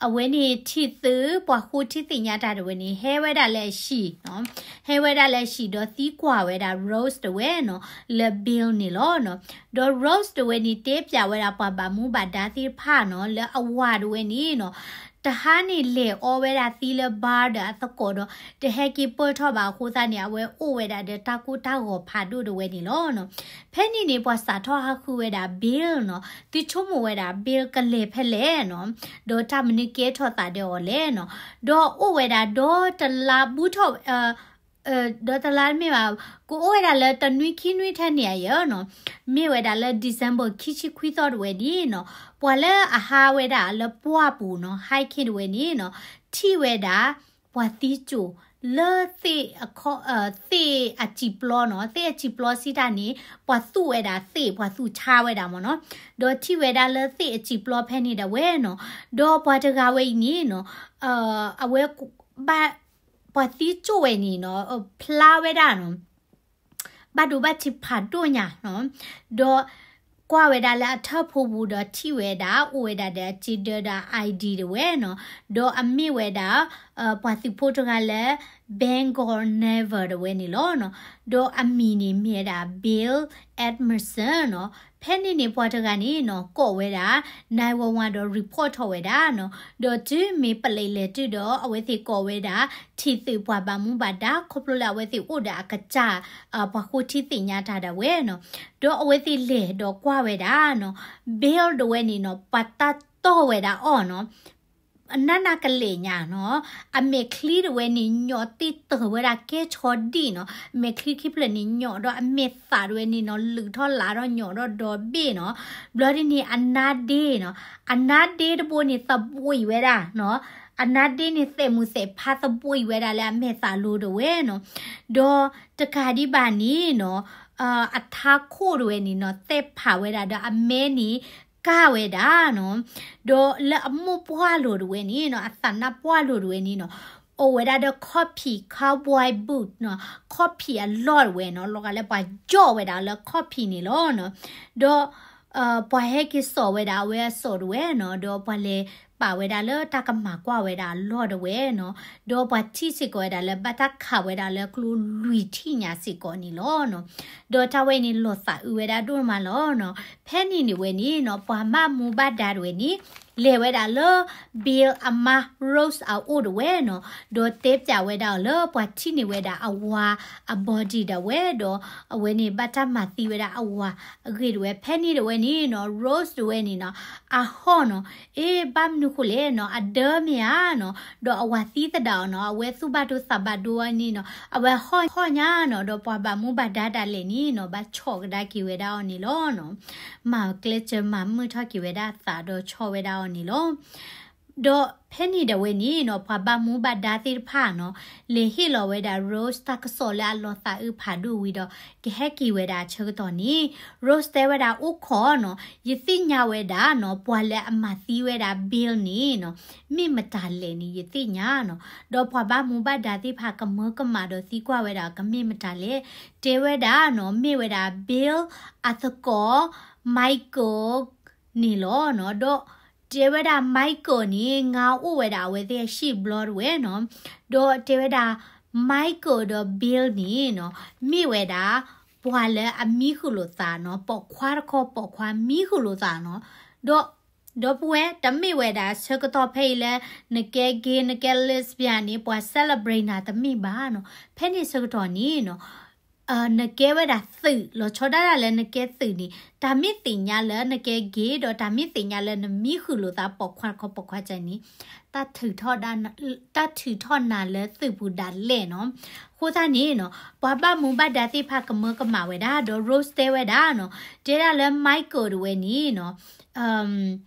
အဝဲန့ၣ်ထံသုးပှၤဃိထံသ့ၣ်ညါတၢ်တဝဲန့ၣ် ဟဲဝဲဒၣ်လၢအဟံၣ်နီၤ, ဟဲဝဲဒၣ်လၢအဟံၣ်ဒီးသံကွၢ်ဝဲဒၣ် Rose တဝဲနီၤ, လၢ Bill န့ၣ်လီၤနီၤ. ဒီး Rose တဝဲန့ၣ် တဲပျးဝဲဒၣ်ပှၤဘၣ်မူဘၣ်ဒါသ့ၣ်တဖၣ်နီၤ, လၢအဝၤတဝဲန့ၣ်နီၤ, တဟါန့ၣ်လဲၤအီဝဲဒၣ်သံလၢ bar ဒီးအသကိးဒီး တဟဲက့ၤပၢၢ်ထီၣ်ဘၣ်အဃိသတးန့ၣ် အဝဲအိၣ်ဝဲဒၣ်ဒီးတၢ်ကိၢ်တၢ်ဂီၤဖးဒိၣ်တဝဲန့ၣ်လီၤနီၤ. ဖဲန့ၣ်န့ၣ် ပှၤစးထီၣ်ဟးဃုဝဲဒၣ် Bill နီၤ, သုဆိကမိၣ်ဝဲဒၣ် Bill ကလဲၤဖဲလဲၣ်နီၤ, ဒီးတၢ်မနုၤကဲထီၣ်သးဒီးအီၤလဲၣ်နီၤ. ဒီးအိၣ်ဝဲဒၣ်ဒီတလါဘူးထီၣ် ဒီးတလါတမ့ၢ်ဘၣ်, ကအိၣ်ဝဲဒၣ်လၢတနွံခံနွံထဲန့ၣ်အယဲၢ်နီၤ, မ့ၢ်ဝဲဒၣ်လၢ December ခံဆံခွံသီတဝဲန့ၣ်နီၤ, ပှၤလၢအဟးဝဲဒၣ်လၢပှၢ်ပူၤနီၤ, hiking တဝဲန့ၣ်နီၤ, ထံၣ်ဝဲဒၣ် ပှၤသံစိာ်လၢသ့ၣ်အခီ, သ့ၣ်အစံာ်ပျီနီၤ, သ့ၣ်အစံာ်ပျီစံးတၢ်န့ၣ် ပှၤသူၣ်ဝဲဒၣ်သ့ၣ်, ပှၤသူၣ်ဆါဝဲဒၣ်မ့ၢ်နီၤ, ဒီးထံၣ်ဝဲဒၣ်လၢသ့ၣ်အစံာ်ပျီဖဲန့ၣ်ဒၣ်ဝဲနီၤ, ဒီးပှၤတဂၤဝဲအံၤန့ၣ်နီၤ, အဝဲဘၣ် ပှၤသံစိာ်ဝဲန့ၣ်နီၤ, ဖျါဝဲဒၣ်နီၤ, ဘၣ်ဒိဘၣ်ထံးဖးဒိၣ်ညါနီၤ, ဒီးကွၢ်ဝဲဒၣ်လၢအထၢၣ်ဖိပူၤဒီးထံၣ်ဝဲဒၣ် အိၣ်ဝဲဒၣ်ဒီးအစ့ဒၢဒီး ID တဝဲနီၤ, ဒီးအမ့ၢ်ဝဲဒၣ် ပှၤသုးဖိတဂၤလၢ Bangor Neighbor တဝဲန့ၣ်လီၤနီၤ, ဒီးအမံၤန့ၣ်မ့ၢ်ဝဲဒၣ် Bill Edmondson နီၤ. ဖဲန့ၣ်န့ၣ် ပှၤတဂၤန့ၣ်နီၤ ကိးဝဲဒၣ် nine one one ဒီး report ထီၣ်ဝဲဒၣ်နီၤ, ဒီးတုၤမ့ၢ်ပလံးလဲၤတုၤဒီး အဝဲသ့ၣ်ကိးဝဲဒၣ် ထံသုးပှၤဘၣ်မူဘၣ်ဒါ ခီဖျိလၢအဝဲသ့ၣ်အိၣ်ဒီးအကစၢ် ပှၤဃိထံသ့ၣ်ညါတၢ်ဒၣ်ဝဲနီၤ, ဒီးအဝဲသ့ၣ်လဲၤဒီးကွၢ်ဝဲဒၣ်နီၤ, Bill တဝဲန့ၣ်နီၤ ပှၤတၢ်တီၢ်ဝဲဒၣ်အီၤနီၤ နးနးကလဲာ်ညါနီၤ, အမဲာ်ချံတဝဲန့ၣ် ညိးတ့ၢ်တၢၢ်ဝဲဒၣ်ကဲဆီဒံၣ်နီၤ, မဲာ်ချံခံဖျၢၣ်န့ၣ် ညိးဒီးအမဲာ်သးတဝဲန့ၣ်နီၤ လုးထီၣ်လးထီၣ်ညိးဒီးဒီဘ့ၣ်နီၤ, ဘျီဒ်န့ၣ် အနါဒ့နီၤ, အနါဒ့တဘိန့ၣ် သဘှံးဝဲဒၣ်နီၤ, အနါဒ့န့ၣ် သဲးမူးသဲးဖါသဘှံးဝဲဒၣ်လၢအမဲာ်သးလိၤတဝဲနီၤ, ဒီးတကးဒံးဘၣ်န့ၣ်နီၤ အထးခိၣ်တဝဲန့ၣ်နီၤ သဲးဖးဝဲဒၣ်ဒီးအမဲန့ၣ် ကၢ်ဝဲဒၣ်နီၤ, ဒီးလၢအမိၢ်ပှၢ်လိၤတဝဲန့ၣ်နီၤ အသးနါပှၢ်လိၤတဝဲန့ၣ်နီၤ အိၣ်ဝဲဒၣ်ဒီး copy cowboy boot နီၤ, copy အလီၢ်တဝဲနီၤ, လီၤဂာ်လၢပှၤယီၣ်ဝဲဒၣ်လၢ copy န့ၣ်လီၤနီၤ, ဒီး ပှၤဟဲက့ၤစိာ်ဝဲဒၣ်အဝဲအစိာ်တဝဲနီၤ, ဒီးပှၤလဲၤပာ်ဝဲဒၣ်လၢတၢ်ကမၤကွၢ်ဝဲဒၣ်အလီၢ်တဝဲနီၤ, ဒီးပှၤထံၣ်စ့ၢ်ကီးဝဲဒၣ်လၢဘၣ်တၢ်ခးဝဲဒၣ်လၢကျိလွံၢ်ထံၣ်ညါစ့ၢ်ကီးန့ၣ်လီၤနီၤ, ဒီးတၢ်ဝဲန့ၣ်လီၤသးအုးဝဲဒၣ်ဒိၣ်မးလီၤနီၤ, ဖဲန့ၣ်န့ၣ်ဝဲန့ၣ်နီၤ ပှၤဘၣ်မူဘၣ်ဒါတဝဲန့ၣ် လဲၤဝဲဒၣ်လၢ Bill အမါ Rose အအိၣ်တဝဲနီၤ, ဒီးတဲပျးဝဲဒၣ်အီၤလၢပှၤထံၣ်န့ၢ်ဝဲဒၣ်အဝၤအ body ဒၣ်ဝဲဒီး အဝဲန့ၣ်ဘၣ်တၢ်မၤသံဝဲဒၣ်အဝၤအဂ့ၢ်တဝဲ, ဖဲန့ၣ်တဝဲန့ၣ်နီၤ Rose တဝဲန့ၣ်နီၤ အဟီၣ်နီၤ, အ့ ဘၣ်မနုၤ မနုၤအဃိလဲၣ်နီၤ, အဒၢမ့ၢ်ဧါနီၤ, ဒီးအဝၤသံသဒၣ်အီၤနီၤ, အဝဲသူၣ်ဘၣ်ဒိသးဘၣ်ဒိဝဲန့ၣ်နီၤ, အဝဲဟီၣ်ဟီၣ်ညါနီၤ, ဒီးပှၤဘၣ်မူဘၣ်ဒါဒၣ်လဲာ်န့ၣ်နီၤ, ဘၣ်ဆီၣ်ကဒါက့ၤဝဲဒၣ်အီၤန့ၣ်လီၤနီၤ. မၤကျဲစၢၤမၤမုာ်ထီၣ်က့ၤဝဲဒၣ်အသးဒီးဆီၣ်ဝဲဒၣ်အီၤန့ၣ်လီၤ. ဒီးဖဲန့ၣ်ဒၣ်ဝဲန့ၣ်နီၤ, ပှၤဘၣ်မူဘၣ်ဒါသ့ၣ်တဖၣ်နီၤ, လဲၤဟ့ၣ်လီၤဝဲဒၣ် Rose တၢ်ကစီၣ်လၢအလီၤသးအုးဖးဒိၣ်ဝံၤဒီး ကဟဲက့ၤဝဲဒၣ်အဆၢကတီၢ်န့ၣ်, Rose တဲဝဲဒၣ်အိၣ်ခိးနီၤ, ယသ့ၣ်ညါဝဲဒၣ်နီၤ, ပှၤလၢအမၤသံဝဲဒၣ် Bill န့ၣ်နီၤ, မ့ၢ်မတၤလဲၣ်န့ၣ် ယသ့ၣ်ညါနီၤ. ဒီးပှၤဘၣ်မူဘၣ်ဒါသ့ၣ်တဖၣ်ကမၢကမၣ်ဒီးသံကွၢ်ဝဲဒၣ် ကမ့ၢ်မတၤလဲၣ်, တဲဝဲဒၣ်နီၤ, မ့ၢ်ဝဲဒၣ် Bill အသကိး Michael န့ၣ်လီၤနီၤ. ဒီးတဲဝဲဒၣ် Michael န့ၣ် ငါအိၣ်ဝဲဒၣ်အဝဲသ့ၣ်အဟံၣ်ဘျီတဝဲနီၤ. ဒီးတဲဝဲဒၣ် Michael ဒီး Bill န့ၣ်နီၤ, မ့ၢ်ဝဲဒၣ် ပှၤလၢအမံဃုာ်လိာ်သးနီၤ, ပိာ်ခွါတခီပိာ်ခွါမံဃုာ်လိာ်သးနီၤ. ဒီး ဒီပုၢ်ဝဲၢ် တမ့ၢ်ဝဲဒၣ်ဆၢကတီၢ်ဖဲအံၤလၢ နကဲ gay နကဲ lesbian န့ၣ် ပှၤ celebrate နၤတမ့ၢ်ဘၣ်နီၤ. ဖဲန့ၣ်ဆၢကတီၢ်န့ၣ်နီၤ, နကဲဝဲဒၣ်သုး လီၤဆီဒၣ်တၢ်လၢနကဲသုးန့ၣ် တၢ်မ့ၢ်သ့ၣ်ညါလၢနကဲ gay ဒီးတၢ်မ့ၢ်သ့ၣ်ညါလၢနမံဃုာ်လိာ်သးပိာ်ခွါတခီပိာ်ခွါကန့ၣ် တၢ်ထုးထီၣ် တၢ်ထုးထီၣ်နၤလၢသုးပူၤဒၣ်လဲာ်နီၤ. အဃိသတးန့ၣ်နီၤ, ပှၤဘၣ်မူဘၣ်ဒါသ့ၣ်တဖၣ်ကမၢကမၣ်ဝဲဒၣ် ဒီး Rose တဲဝဲဒၣ်နီၤ, တဲဒၣ်လၢ Michael တဝဲန့ၣ်နီၤ,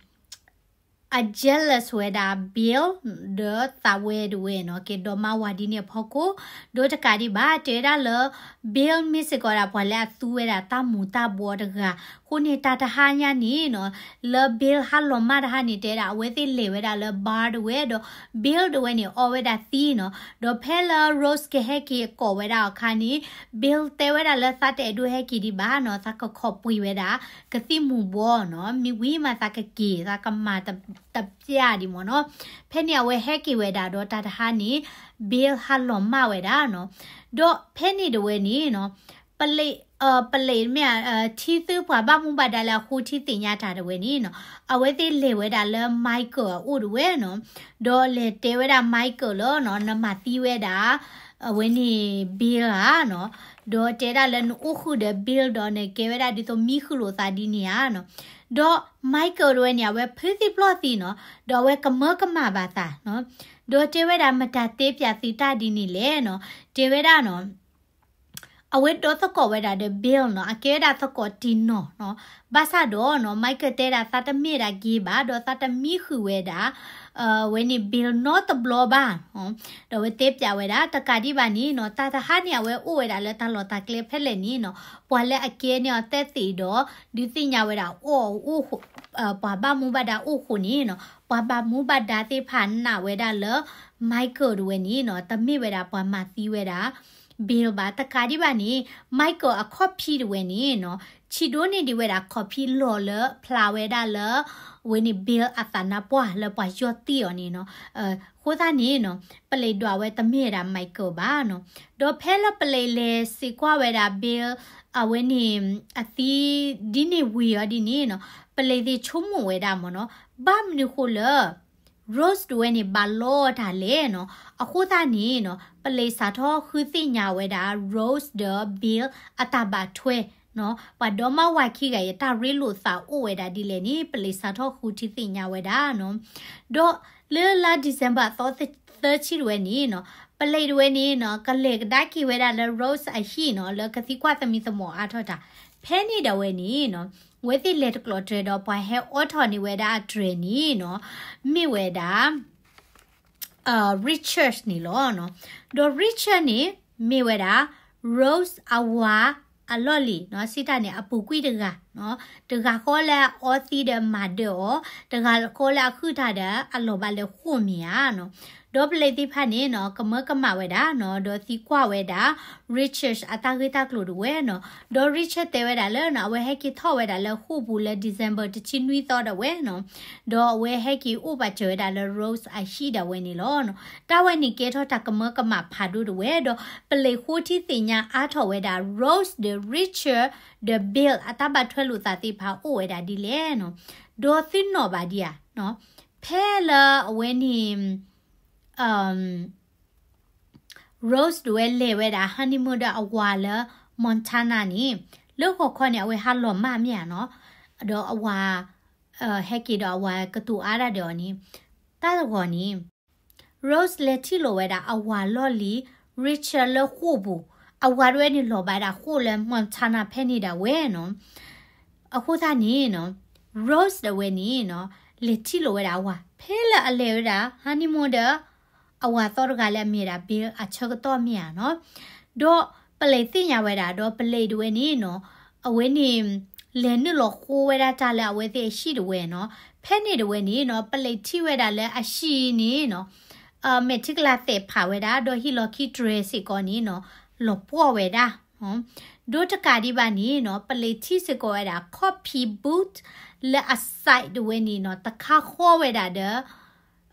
အ jealous ဝဲဒၣ် Bill ဒီးသးဝဲတဝဲနီၤ, ကဲဒီးမါဝၤဒ်န့ၣ်အဖီခိၣ်, ဒီးတကးဒံးဘၣ် တဲဝဲဒၣ်လၢ Bill မ့ၢ်စ့ၢ်ကီးဒၣ်ပှၤလၢအသူဝဲဒၣ်တၢ်မူၤတၢ်ဘှီတဂၤ, အဃိန့ၣ်တၢ်တဟါညါန့ၣ်နီၤ, လၢ Bill ဟးလီၤမၢ်တဟါန့ၣ် တဲဒၣ်အဝဲသ့ၣ်လဲၤဝဲဒၣ်လၢ bar တဝဲဒီး Bill တဝဲန့ၣ် အီဝဲဒၣ်သံးနီၤ, ဒီးဖဲလၢ Rose ကဟဲက့ၤကိးဝဲဒၣ်အခါန့ၣ် Bill တဲဝဲဒၣ်လၢသးတအဲၣ်ဒိးဟဲက့ၤဒံးဘၣ်နီၤ, သးကခိးပှ့ၤဝဲဒၣ် ကသံၣ်မူၤဘှီနီၤ, မ့ၢ်ဝံၤမးသးကက့ၤ သးကမၤတပျၢ်ဒံးမ့ၢ်နီၤ. ဖဲန့ၣ်အဝဲဟဲက့ၤဝဲဒၣ်ဒီးတၢ်တဟါန့ၣ် Bill ဟးလီၤမၢ်ဝဲဒၣ်နီၤ, ဒီးဖဲန့ၣ်တဝဲန့ၣ်နီၤ, ပလံး ပလံးမ့ၢ် ထံသုပှၤဘၣ်မူဘၣ်ဒါလၢအဃိထံသ့ၣ်ညါတၢ်တဝဲန့ၣ်နီၤ, အဝဲသ့ၣ်လဲၤဝဲဒၣ်လၢ Michael အအိၣ်တဝဲနီၤ, ဒီးလဲၤတဲဝဲဒၣ် Michael လၢနီၤ, နမၤသံဝဲဒၣ် အဝဲန့ၣ် Bill ဧါနီၤ, ဒီးတဲဒၣ်လၢနအိၣ်ဃုာ်ဒီး Bill ဒီးနကဲဝဲဒၣ်ဒ်သိးမံဃုာ်လိာ်သးဒ်န့ၣ်ဧါနီၤ, ဒီး Michael တဝဲန့ၣ် အဝဲဖုးသံပျီၢ်သံနီၤ, ဒီးအဝဲကမၢကမၣ်ဘၣ်သးနီၤ, ဒီးတဲဝဲဒၣ်မတၤတဲပၠးသုတၢ်ဒ်န့ၣ်လဲၣ်နီၤ, တဲဝဲဒၣ်နီၤ အဝဲဒီးသကိးဝဲဒၣ်ဒီး Bill နီၤ, အကဲဝဲဒၣ်သကိးတံၢ်နီၢ်နီၤ, ဘၣ်ဆၣ်ဒီးနီၤ Michael တဲဒၣ်သးတမ့ၢ်ဒၣ် gay ဘၣ်, ဒီးသးတမံဃုာ်ဝဲဒၣ် အဝဲန့ၣ် Bill နီတဘျီဘၣ်, ဒီးအဝဲတဲပၠးဝဲဒၣ် တကးဒံးဘၣ်န့ၣ်နီၤ, တၢ်တဟါန့ၣ် အဝဲအိၣ်ဝဲဒၣ်လၢတၢ်လီၢ်တၢ်ကျဲဖဲလဲၣ်န့ၣ်နီၤ, ပှၤလၢအကဲန့ၢ်အီၤသ့ၣ်ဒီး ဒုးသ့ၣ်ညါဝဲဒၣ်အီၤအိၣ်ဃိ ပှၤဘၣ်မူဘၣ်ဒါအိၣ်ဃိန့ၣ်နီၤ, ပှၤဘၣ်မူဘၣ်ဒါသ့ၣ်တဖၣ်နာ်ဝဲဒၣ်လၢ Michael တဝဲန့ၣ်နီၤ, တမ့ၢ်ဝဲဒၣ်ပှၤမၤသံဝဲဒၣ် Bill ဘၣ်. တကးဒံးဘၣ်န့ၣ် Michael အခီၣ်ဖံးတဝဲန့ၣ်နီၤ, ဆံးဒိၣ်န့ၢ်ဒံးဝဲဒၣ်ခီၣ်ဖံးလီၢ်လၢဖျါဝဲဒၣ်လၢ အဝဲန့ၣ် Bill အသးနါပှၢ်လၢပှၤယီၢ်တံၢ်အီၤန့ၣ်နီၤ, အဃိသတးန့ၣ်နီၤ, ပလံးဒွးဝဲတမ့ၢ်ဝဲဒၣ် Michael ဘၣ်နီၤ. ဒီးဖဲလၢပလံးလဲၤစံးကွၢ်ဝဲဒၣ် Bill အဝဲန့ၣ် အသံဒ်န့ၣ်ဝံၤအီၤဒ်န့ၣ်နီၤ, ပလံးသ့ၣ်ဆိကမိၣ်ဝဲဒၣ်မ့ၢ်နီၤ, ဘၣ်မနုၤဃိလၢ Rose တဝဲန့ၣ် ဘၣ်လီတၢ်လဲၣ်နီၤ. အဃိသတးန့ၣ်နီၤ, ပလံးစးထီၣ်ဃုသ့ၣ်ညါဝဲဒၣ် Rose ဒီး Bill အတၢ်ဘၣ်ထွဲနီၤ, ပှၤဒီမါဝၤခံဂၤအံၤ တၢ်ရ့လိာ်သးအိၣ်ဝဲဒၣ်ဒ်လဲၣ်န့ၣ် ပလံးစးထီၣ်ဃုထံသ့ၣ်ညါဝဲဒၣ်နီၤ. ဒီးလၢလါ December အသီသၢဆံတဝဲန့ၣ်နီၤ, ပလံးတဝဲန့ၣ်နီၤ ကလဲၤကဒါက့ၤဝဲဒၣ်လၢ Rose အဟံၣ်နီၤ, လၢကသံကွၢ်သမံသမိးအါထီၣ်တၢ်, ဖဲန့ၣ်ဒၣ်ဝဲန့ၣ်နီၤ, အဝဲသ့ၣ်လဲၤတကျိးတြဲၤဒီးပှၤဟဲအိးထီၣ်န့ၢ်ဝဲဒၣ်အတြဲၤန့ၣ်နီၤ, မ့ၢ်ဝဲဒၣ် Richard န့ၣ်လီၤ. ဒီး Richard န့ၣ် မ့ၢ်ဝဲဒၣ် Rose အဝၤအလီၢ်လံၤနီၤ, စံးတၢ်န့ၣ် အပူၤကွံာ်တဂၤနီၤ, တဂၤဃီလၢအအီသံဒီးမၤဒၢးအီၤ, တဂၤဃီလၢအဃုတၢ်ဒီးအလီၤဘၣ်လဲၤဃိၣ်မ့ၢ်ဧါနီၤ. ဒီးပလံးသ့ၣ်တဖၣ်န့ၣ်နီၤ, ကမၢကမၣ်ဝဲဒၣ်နီၤ, ဒီးသံကွၢ်ဝဲဒၣ် Richard အတၢ်ဂ့ၢ်တၢ်ကျိၤတဝဲနီၤ. ဒီး Richard တဲဝဲဒၣ်လၢနီၤ, အဝဲဟဲက့ၤထီၣ်ဝဲဒၣ်လၢဃိာ်ပူၤလၢ December တဆံနွံသီဒၣ်ဝဲနီၤ. ဒီးအဝဲဟဲက့ၤအိၣ်ပာ်စၢၤဝဲဒၣ်လၢ Rose အဟံၣ်ဒၣ်ဝဲန့ၣ်လီၤ. တၢ်ဝဲန့ၣ်ကဲထီၣ်တၢ်ကမၢကမၣ်ဖးဒိၣ်တဝဲဒီး ပလံးဃိထံသ့ၣ်ညါအါထီၣ်ဝဲဒၣ် Rose ဒီး Richard ဒီး Bill အတၢ်ဘၣ်ထွဲလိာ်သးသ့ၣ်တဖၣ်အိၣ်ဝဲဒၣ်ဒ်လဲၣ်နီၤ. ဒီးသုနီၣ်ဘၣ်ဒံးဧါ, ဖဲလၢအဝဲန့ၣ် Rose ဒၣ်ဝဲလဲၤဝဲဒၣ် honeymoon ဒီးအဝၤလၢ Montana န့ၣ်, လၢဂီၤခီန့ၣ် အဝဲဟးလီၤမၢ်မ့ၢ်ဧါနီၤ, ဒီးအဝၤ ဟဲက့ၤဒီးအဝၤကတိၤအါဒၣ်ဒီးအီၤန့ၣ်, တၢ်တဂီၤန့ၣ် Rose လဲၤထံၣ်လိာ်ဝဲဒၣ်အဝၤလီၢ်လံၤ Richard လၢဃိာ်ပူၤ, အဝၤတဝဲန့ၣ်လီၤဘၣ်ဒၣ်ဃိာ်လၢ Montana ဖဲန့ၣ်ဒၣ်ဝဲနီၤ. အဃိသတးန့ၣ်နီၤ Rose တဝဲန့ၣ်နီၤ လဲၤထံၣ်လိာ်ဝဲဒၣ်အဝၤ ဖဲလၢအလဲၤဝဲဒၣ် honeymoon ဒီး အဝၤသီတဂၤလၢအမ့ၢ်ဝဲဒၣ် Bill အဆၢကတီၢ်မ့ၢ်ဧါနီၤ. ဒီး police သ့ၣ်ညါဝဲဒၣ် ဒီး police တဝဲန့ၣ်နီၤ အဝဲန့ၣ် လဲၤနုာ်လီၤဃိဝဲဒၣ်တၢ်လၢအဝဲသ့ၣ်အဟံၣ်တဝဲနီၤ. ဖဲန့ၣ်တဝဲန့ၣ်နီၤ police ထံၣ်ဝဲဒၣ်လၢအဟံၣ်န့ၣ်နီၤ မဲာ်ထံကလၤသဲးဖးဝဲဒၣ် ဒီးဟံၣ်လီၢ်ခံတြဲၤစ့ၢ်ကီးန့ၣ်နီၤ လီၤပှီၢ်ဝဲဒၣ်. ဒိတကးဒံးဘၣ်န့ၣ်နီၤ police ထံၣ်စ့ၢ်ကီးဝဲဒၣ် copy boot လၢအ site တဝဲန့ၣ်နီၤ တခါဃီဝဲဒၣ်ဒီး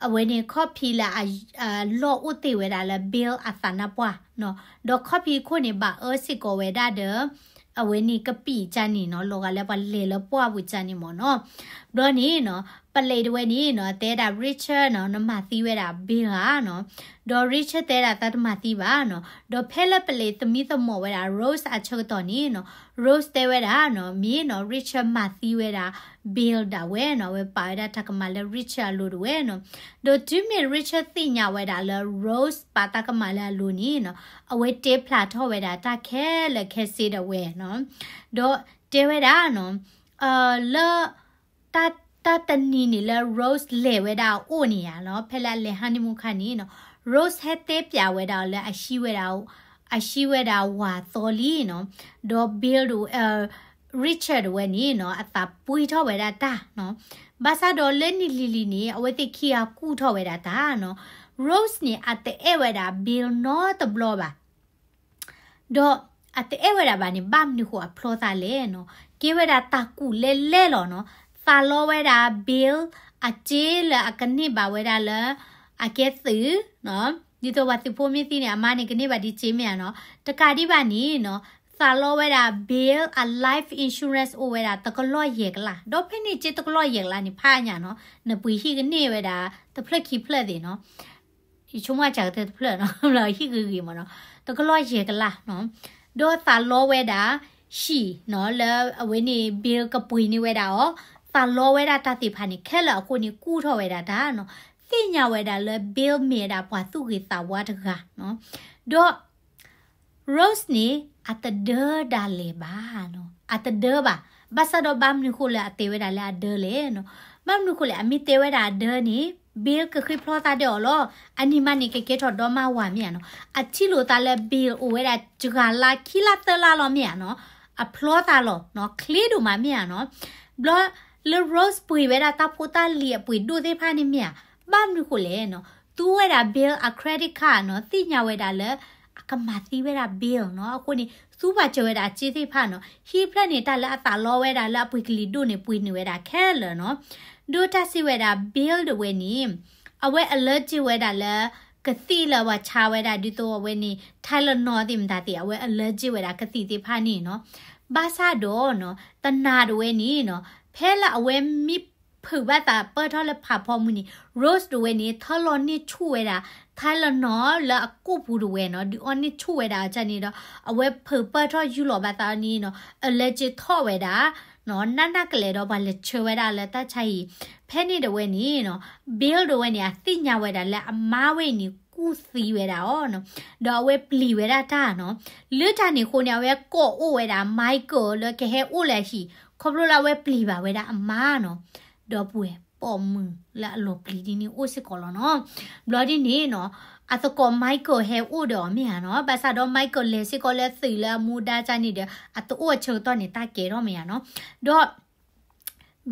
အဝဲန့ၣ် copy လၢအ လီၢ်အိၣ်တ့ၢ်ဝဲဒၣ်လၢ Bill အသးနါပှၢ်နီၤ. ဒီး copy ခိၣ်န့ၣ် ဘၣ်အၢစ့ၢ်ကီးဝဲဒၣ်ဒီး အဝဲန့ၣ်ကပံာ်ကၢ်န့ၣ်နီၤ လီၤဂာ်လၢပှၤလဲၤလၢပှၢ်ပူၤကၢ်န့ၣ်မ့ၢ်နီၤ. ဘျီန့ၣ်နီၤ police တဝဲန့ၣ်နီၤ တဲဒၣ် Richard နီၤ နမၤသံဝဲဒၣ် Bill ဧါနီၤ. ဒီး Richard တဲဒၣ်သးတမၤသံဘၣ်နီၤ. ဒီးဖဲလၢ police သမံသမိးဝဲဒၣ် Rose အဆၢကတီၢ်န့ၣ်နီၤ Rose တဲဝဲဒၣ်နီၤ မ့ၢ်နီၤ Richard မၤသံဝဲဒၣ် Bill ဒၣ်ဝဲနီၤ အဝဲပာ်ဝဲဒၣ်တၢ်ကမၣ်လၢ Richard အလိၤတဝဲနီၤ. ဒီးတုၤမ့ၢ် Richard သ့ၣ်ညါဝဲဒၣ်လၢ Rose ပာ်တၢ်ကမၣ်လၢအလိၤန့ၣ်နီၤ အဝဲတဲဖျါထီၣ်ဝဲဒၣ်တၢ်ခဲလၢာ်ခဲဆ့ဒၣ်ဝဲနီၤ. ဒီးတဲဝဲဒၣ်နီၤ လၢ တၢ်တနံၤန့ၣ်လၢ Rose လဲၤဝဲဒၣ်အအိၣ်န့ၣ်ဧါနီၤ ဖဲလၢအလဲၤ honeymoon ခါန့ၣ်နီၤ Rose ဟဲတဲပၠးဝဲဒၣ်အီၤလၢအဟံးဝဲဒၣ် အဟံးဝဲဒၣ်ဝၤသီလံနီၤ. ဒီး Bill တဝဲ Richard တဝဲန့ၣ်နီၤ အသးပှ့ၤထီၣ်ဝဲဒၣ်တၢ်နီၤ. ဘၣ်ဆၣ်ဒီးလၢနံၤလံၤလံၤန့ၣ် အဝဲသ့ၣ်ခံဂၤကူၣ်ထီၣ်ဝဲဒၣ်တၢ်နီၤ. Rose န့ၣ် အတအဲၣ်ဝဲဒၣ် Bill နီတဘျီဘၣ် ဒီးအတအဲၣ်ဝဲဒၣ်ဘၣ်န့ၣ် ဘၣ်မနုၤဃိအဖျီသးလဲၣ်နီၤ. ကဲဝဲဒၣ်တၢ်ကူၣ်လဲၣ်လဲၣ်လီၤနီၤ. သးလီဝဲဒၣ် Bill အစ့လၢအကန့ၢ်ဘၣ်ဝဲဒၣ်လၢ အကဲသုးနီၤ. ဒ်သိးပှၤသုးဖိမ့ၢ်သံန့ၣ် အမါန့ၣ်ကန့ၢ်ဘၣ်ဒ်စ့မ့ၢ်ဧါနီၤ. တကးဒံးဘၣ်န့ၣ်နီၤ သးလီဝဲဒၣ် Bill အ life insurance အိၣ်ဝဲဒၣ်တကလီၢ်ယဲၢ်ကလး. ဒီးဖဲန့ၣ်စ့တကလီၢ်ယဲၢ်ကလးန့ၣ် ဖးညါနီၤ နပှ့ၤဟံၣ်ကန့ၢ်ဝဲဒၣ် တဖျၢၣ်ခံဖျၢၣ်သ့ၣ်နီၤ ယဆိကမိၣ်ကတဖျၢၣ်နီၤ ဟံၣ်ဂ့ၤဂ့ၤမ့ၢ်နီၤ တကလီၢ်ယဲၢ်ကလးနီၤ. ဒီးသးလီဝဲဒၣ် ဟံၣ်နီၤ လၢအဝဲန့ၣ် Bill ကပှ့ၤန့ၢ်ဝဲဒၣ်အီၤ, သးလီဝဲဒၣ်တၢ်သ့ၣ်တဖၣ်န့ၣ် ခဲလၢာ်အဃိန့ၣ် ကူၣ်ထီၣ်ဝဲဒၣ်တၢ်နီၤ. သ့ၣ်ညါဝဲဒၣ်လၢ Bill မ့ၢ်ဝဲဒၣ်ပှၤသူၣ်ဂ့ၤသးဝါတဂၤနီၤ. ဒီး Rose န့ၣ် အတဒၢဒၣ်လဲာ်ဘၣ်နီၤ, အတဒၢဘၣ်. ဘၣ်ဆၣ်ဒီးဘၣ်မနုၤဃိလၢအတဲဝဲဒၣ်လၢအဒၢလဲၣ်နီၤ. ဘၣ်မနုၤဃိလဲၣ် အမ့ၢ်တဲဝဲဒၣ်အဒၢန့ၣ် Bill ကဃ့ဖျီသးဒီးအီၤလီၤ. အန့ၣ်မးန့ၣ် ကကဲထီၣ်ဒီမါဝၤမ့ၢ်ဧါနီၤ. အထံၣ်လိာ်သးလၢ Bill အိၣ်ဝဲဒၣ်တဂၤလါခံလါသၢလါလီၤမ့ၢ်ဧါနီၤ. အဖျီသးလီၤနီၤ, ချ့ဒိၣ်မးမ့ၢ်ဧါနီၤ. ဘျီလၢ Rose ပှ့ၤဝဲဒၣ်တၢ်ဖိတၢ်လံၤအပှ့ၤဒိၣ်သ့ၣ်တဖၣ်န့ၣ်မ့ၢ်ဧါ. ဘၣ်မနုၤဃိလဲၣ်နီၤ, သူဝဲဒၣ် Bill အ credit card နီၤ, သ့ၣ်ညါဝဲဒၣ်လၢ အကမၤသံဝဲဒၣ် Bill နီၤ. အဃိန့ၣ် သူပာ်စၢၤဝဲဒၣ်အစ့သ့ၣ်တဖၣ်နီၤ. ဟံၣ်ဖျၢၣ်န့ၣ် တၢ်လၢအသးလီဝဲဒၣ်လၢအပှ့ၤကလံၤဒိၣ်န့ၣ် ပှ့ၤန့ၢ်ဝဲဒၣ်ခဲလၢာ်နီၤ. ဒီးတၢ်စံးဝဲဒၣ် Bill တဝဲန့ၣ် အဝဲ allergic ဝဲဒၣ်လၢ ကသံၣ်လၢပှၤဆါဝဲဒၣ် ဒ်သိးအဝဲန့ၣ် Tylenol သ့ၣ်မတၤသ့ၣ် အဝဲ allergic ဝဲဒၣ်ကသံၣ်သ့ၣ်တဖၣ်န့ၣ်နီၤ. ဘၣ်ဆၣ်ဒီးနီၤ တနၤတဝဲန့ၣ်နီၤ ဖဲလၢအဝဲမ့ၢ်ဖုးဘၣ်သးပၢၢ်ထီၣ်လၢဖးဖီမုၢ်န့ၣ် Rose တဝဲန့ၣ် ထၢလီၤန့ၢ်ဆူၣ်ဝဲဒၣ် Tylenol လၢအကိာ်ပူၤတဝဲနီၤ ဒုးအီၣ်န့ၢ်ဆူၣ်ဝဲဒၣ်အီၤန့ၣ်ဒီး အဝဲဖုးပၢၢ်ထီၣ်ယူၢ်လီၤဘၣ်သးန့ၣ်နီၤ allergic ထီၣ်ဝဲဒၣ် နီၤ နးနးကလဲာ်ဒီးပှၤလဲၤဆှၢဝဲဒၣ်လၢတၢ်ဆါဟံၣ်. ဖဲန့ၣ်တဝဲန့ၣ်နီၤ Bill တဝဲန့ၣ် အသ့ၣ်ညါဝဲဒၣ်လၢအမါဝဲအံၤန့ၣ် ကူၣ်သံဝဲဒၣ်အီၤနီၤ ဒီးအဝဲပျံၤဝဲဒၣ်တၢ်နီၤ. လၢတၢ်န့ၣ်အဃိန့ၣ် အဝဲကိးအိၣ်ဝဲဒၣ် Michael လၢကဟဲအိၣ်လၢအဟံၣ် ခီဖျိလၢအဝဲပျံၤဘၣ်ဝဲဒၣ်အမါနီၤ. ဒီပုၢ်ဝဲၢ် ပိာ်မုၣ်လၢအလီၤပျံၤဒ်န့ၣ်အိၣ်စ့ၢ်ကီးလီၤနီၤ. ဘျီဒ်န့ၣ်နီၤ အသကိး Michael ဟဲအိၣ်ဒီးအီၤမ့ၢ်ဧါနီၤ. ဘၣ်ဆၣ်ဒီး Michael လဲၤစ့ၢ်ကီးလၢသုးလၢအမူဒါကၢ်န့ၣ်ဒီး အတအိၣ်အဆၢကတီၢ်န့ၣ် တၢ်ကဲထီၣ်မ့ၢ်ဧါနီၤ. ဒီး